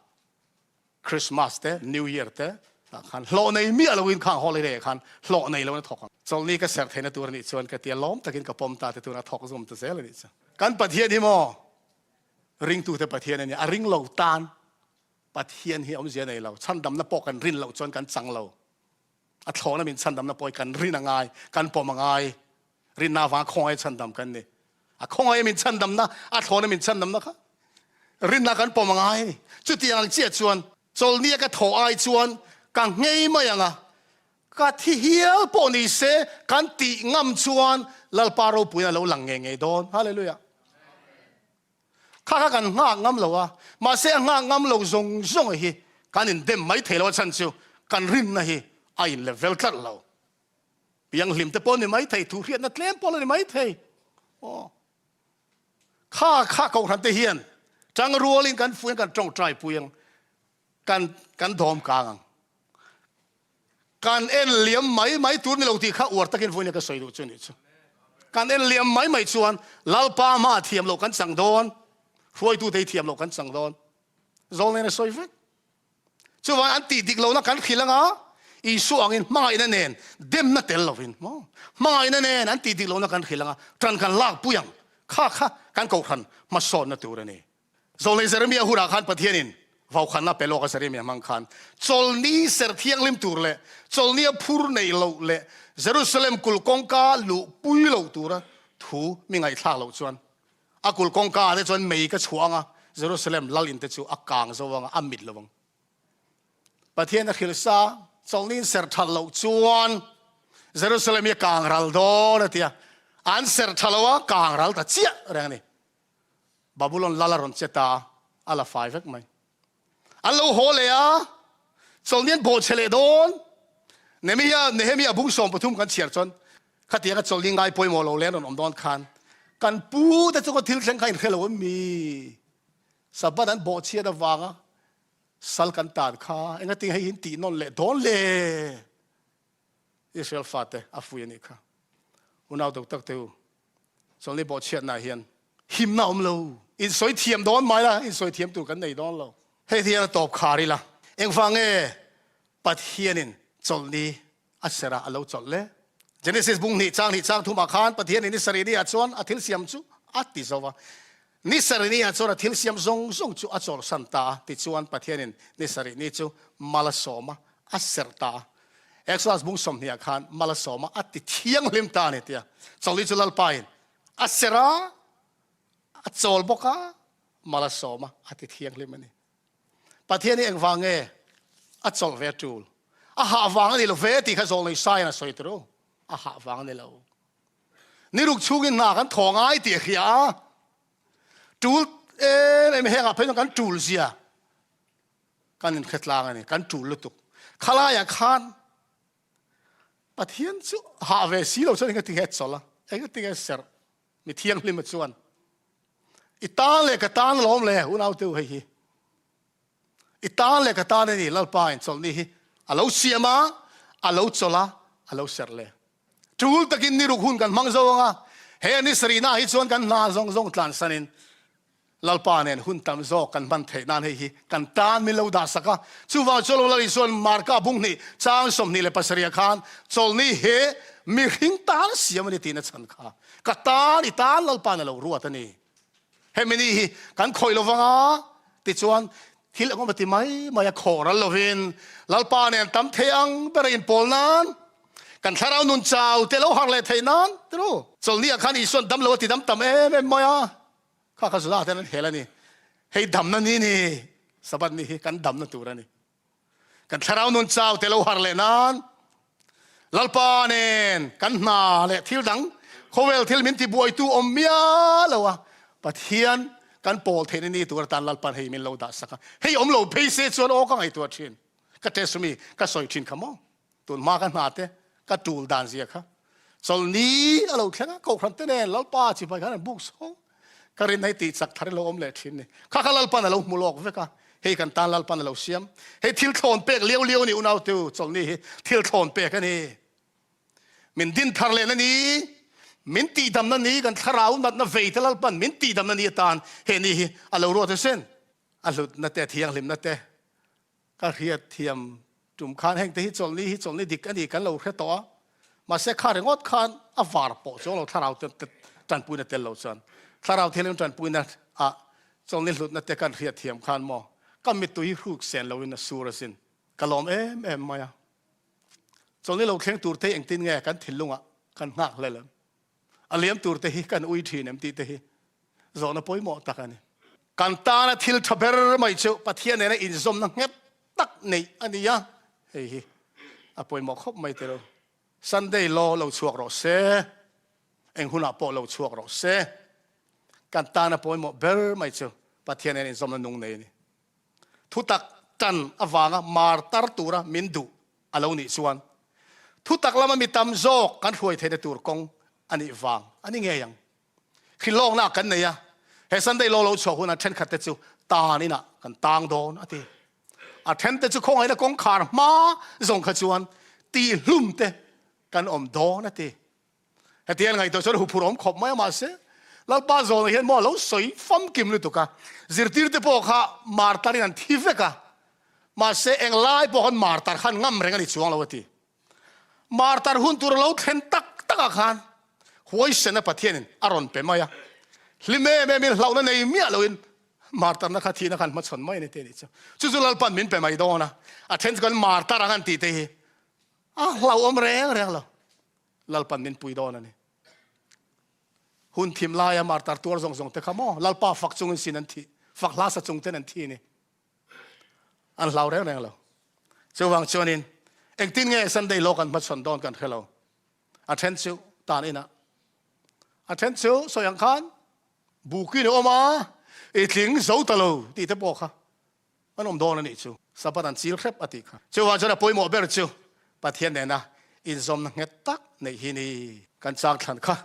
Christmas te, New Year te tah khan hlawh nei miah loin khang holiday ah khan hlawh nei loin a thawk ang. Chawlhni ka serh theihna tur a nih chuan ka tia lawm takin ka pawm ta te tuna thawk zawm ta zel a nih chu. Kan Pathian hi maw ringtute Pathian a nia, a ring lo tan Pathian hi awmzia nei lo, chhandamna pawh kan rin loh chuan kan chang lo. A thlawhna min chhandamna pawh hi kan rin a ngai, kan pawm a ngai. Rinna avanga khawngaih chhandam kan ni. A khawngaih min chhandamna, a thlawna min chhandamna kha rinna kan pawm a ngai a ni. Chutiang ang chiah chuan chawlhnia ka thawh ai chuan ka nghei mai ang a, ka thi hial pawh ni se kan tih ngam chuan Lalpa ropuiin a lo lang ngei ngei dawn. Hallelujah. Kha kha kan nghak ngam lo a, mahse a nghak ngam lo zawng zawng hi kan indem mai thei lo a chhan chu kan rinna hi a inlevel tlat lo. Pianghlim te pawh ni mai thei, thu hriatna tlem pawh la ni mai thei. Aw. Kha kha kohhran te hian tang rualin kan fuin kan tawngtai pui ang, kan kan dawm kang ang. Kan en liam mai mai tur ni lo tih kha uar takin vawiin ka sawi duh chu ni chu. Kan en liam mai mai chuan Lalpa hma thiam loh kan chang dawn, hruaitute hi thiam loh kan chang dawn. Zawlnen a sawi vek. Chuvang an tih dik lohna kan hrilh anga Isua angin hmangaihna nen demna tel lovin maw hmangaihna nen an tih dik lohna kan hrilh anga ṭan kan lak pui ang kha kha kan kohhran hmasawnna tur a ni. Zawlnei Jeremia hunah khan Pathianin vaukhanna pe lawk a Jeremia hmang khan chawlni ser thianghlim tur leh chawlnia phur nei loh leh Jerusalem kulh kawngka luh pui loh tura thu mi ngaihthlak loh chuan A kulh kawngka ah te chuan mei ka chhuah ang a, Jerusalem lal in te chu a kang zo ang a, a mit lo ang. Pathian a hrilh sa, chawlhni in serh that loh chuan Jerusalem hi a kang ral dawn a ti a, an serh tha lo a, kang ral ta chiah reng a ni. Babulon lal a rawn che ta a, a la fai vek mai. An lo haw leh a, chawlhni an bawhchhe leh dawn. Nehemia, Nehemia bung 13 kan chhiar chuan khatianga chawlhni ngai pawimawh lo leh an rawn awm dawn khan kan pu te chunga thil thleng kha inhre lo em mi? Sabbath an bawhchhiat avanga sal kan tan kha engatinge hei hi in tih nawn leh dawn le? Israel fate a fui a nih kha. Unau deuh tak te u, Chawlhni bawhchhiatna hian himna awm lo. Insawi thiam dawn mai la, insawi thiam tur kan nei dawn lo. Hei hian a tawp khar ila, engvang nge Pathianin chawlhni a serh a, a lo chawlh le? Genesis bung hnih chang hnih chang thumah khan Pathianin ni sarih ni ah chuan a thil siam chu a ti zo va. Ni sarih ni ah chuan a thil siam zawng zawng chu a chawlhsan ta a, tichuan Pathianin ni sarih ni chu mal a sawm a, a serh ta a. Exodus bung 20 ah khan mal a sawm a, a ti thianghlim ta a ni tia. Chawlhi chu Lalpain a serh a, a chawl bawk a, mal a sawm a, a ti thianghlim a ni. Pathian hi engvang nge a chawlh ve a tul? A hah vang a ni lo ve tih kha Zawlnei Saiin a sawi turu. A hah vang a ni lo. Ni ruk chhungin hna kan thaw ngai tih a hria a. Tul em em hengah phei chuan kan tul zia kan inhre tlang a ni, kan tul lutuk. Khalaiah khan Pathian chu hah ve si lo chuan engatinge a chawlh a, engatinge a serh mi thianghlim a chuan i tan leh ka tan lawm le unaute u hei hi i tan leh ka tan a ni Lalpa in chawlhni hi a lo siam a, a lo chawlh a, a lo serh le. Tul takin ni ruk hun kan hmang zo ang a, he ni sarihna hi chuan kan hna zawng zawng tlansanin Lalpa nen hun tam zawk kan hman theih nan hei hi kan tan min lo dah sak a. Chuvang chuan Lal Isua'n Marka bung hnih chang 27 ah khan chawlhni hi mihring tan siam a ni tiin a chhan kha. Ka tan i tan Lalpa'n a lo ruat a ni. Hemi ni hi kan khawih lo vang a, tichuan thil engawm a ti mai mai a khawh ral lovin Lalpa nen tam thei ang ber a inpawl nan kan thlarau nun chau te lo harh leh theih nan tiru. Chawlhni ah khan Isua'n damlo a ti dam tam em em mai a. Kha kha Juda ten an hel a ni. Hei damna ni ni, Sabbath ni hi kan damna tur a ni. Kan thlarau nun chau te lo har leh nan Lalpa nen kan hna leh thil dang khawvel thil min tibuaitu awm miah lo a, Pathian kan pawl theihna ni tur atan Lalpan hei min lo dah sak a. Hei awm lo phei se chuan aw ka ngaihtuah thin. Ka test mi ka sawi thin kha maw? Tun hma ka hna te ka tul dan zia kha chawlni a lo thleng a, kohhran te nen Lalpa chipai khan an buk sawng. Ka rin hei tih chak thar i lo awm leh thin ni. Kha kha Lalpan a lo hmu lawk vek a, hei kan tan Lalpan a lo siam. Hei thil thlawn pek liau liau a ni unaute u, chawlni hi thil thlawn pek a ni. Min din thar lehna ni, min tihdamna ni, kan thlarau natna vei te Lalpan min tihdamna ni atan he ni hi a lo ruat asin. A hlutna te, a thianghlimna te Ka hriat thiam tum khan heng te hi chawlhni hi chawlhni dik a ni kan lo hre tawh a, mahse kha ringawt khan a var pawh chuang lo thlarau te tanpuina tel lo chuan thlarau thianghlim tanpuina ah chawlhni hlutna te kan hriat thiam khan maw ka mittui hi hruk sen lo in a sur asin ka lawm em em mai a. Chawlhni lo thleng tur te hi engtin nge kan thinlung ah kan nghak hlel em? A liam tur te hi kan ui thin em tih te hi zawhna pawimawh tak a ni. Kan tana thil tha ber mai chu Pathian nena inzawmna nghet tak neih a ni a, hei hi a pawimawh khawp mai tilo. Sunday law lo chhuak rawh se, eng hunah pawh lo chhuak rawh se, kan tana pawimawh ber mai chu Pathian nena inzawmna nung nei a ni. Thutak tan avanga martar tura min duh a lo nih chuan thutak lama mi tam zawk kan hruai theihna tur kawng a nih vang a ni ngei ang. Hrilhlawkna kan nei a, he Sunday law lo chhuah hunah thenkhatte chu tan inah kan tang dawn a ti. A thente chu khawngaihna kawngkhar hma zawng kha chuan tihhlum te kan awm dawn a ti. Hetiang ngaihtuah chuan huphurh awm khawp mai a, mahse Lalpa zawnah hian maw a lo sawi famkim lutuk a, zirtirte pawh kha martar in an thi vek a, mahse englai pawh khan martar khan ngam reng a ni chuang lo a ti. Martar hun tur a lo thlen tak takah khan huaisena Pathianin a rawn pe mai a, hlim em emin hlauhna nei miah loin martarna kha thihna khan hmachhawn mai a ni te nih chu. Chu chu Lalpan min pe mai dawn a, a then chu kan martar ang an tih te hi a hlauhawm reng reng lo. Lalpan min pui dawn a ni. Hun thim laia martar tuar zawng zawng te kha maw Lalpa fak chungin sin an thih, fak hla sa chung ten an thi a ni. An hlau reng reng lo. Chuvang chuanin engtin nge Sunday law kan hmachhawn dawn kan hre lo. A then chu tan inah. A then chu sawi ang khan bukin a awm a, i tling zo ta lo tih te pawh kha an awm dawn a nih chu. Sabbath an chil hrep a tih kha. Chuvang chuan a pawimawh ber chu Pathian nena inzawmna nghet tak neih hi ni. Kan chang thlan kha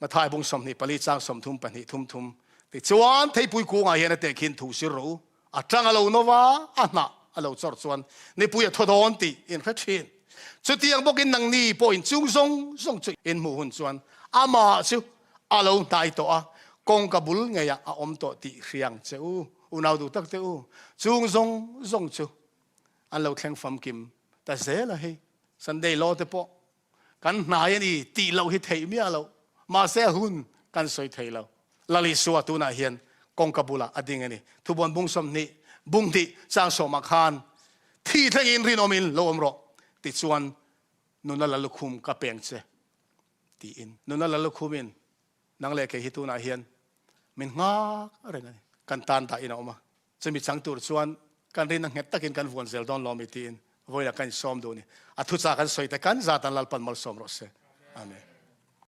Mathai bung 24 chang 30 pahnih thum thum tichuan theipui kungah hian a tehkhin thu sir rawh u. A tang a lo no va, a hnah a lo chawrh chuan nipui a thaw dawn tih in hre thin. Chutiang bawkin nangni pawh in chung zawng zawng chu in hmuh hun chuan amah chu a lo hnai tawh a, kawngka bul ngeiah a awm tawh tih hriang che u. Unau duh tak te u, chung zawng zawng chu an lo thleng famkim ta zel a hei. Sunday law te pawh Kan hnai a ni tih loh hi theih miah loh. Mahse a hun kan sawi thei lo. Lal Isua tunah hian kawngka bulah a ding a ni. Thubuan bung 20, bung hnih chang sawmah khan thi thlengin rinawmin lo awm rawh tichuan nuna la lukhum ka peng che tiin. Nuna la lukhumin nang leh kei hi tunah hian min nghak reng a ni. Kan tan dahin a awm a. Chumi chang tur chuan kan rinna nghet takin kan vuan zel dawn lawmi tiin vawiinah kan insawm duh a ni. A thuchah kan sawi te kan zat an Lalpan malsawm rawh se. Amen.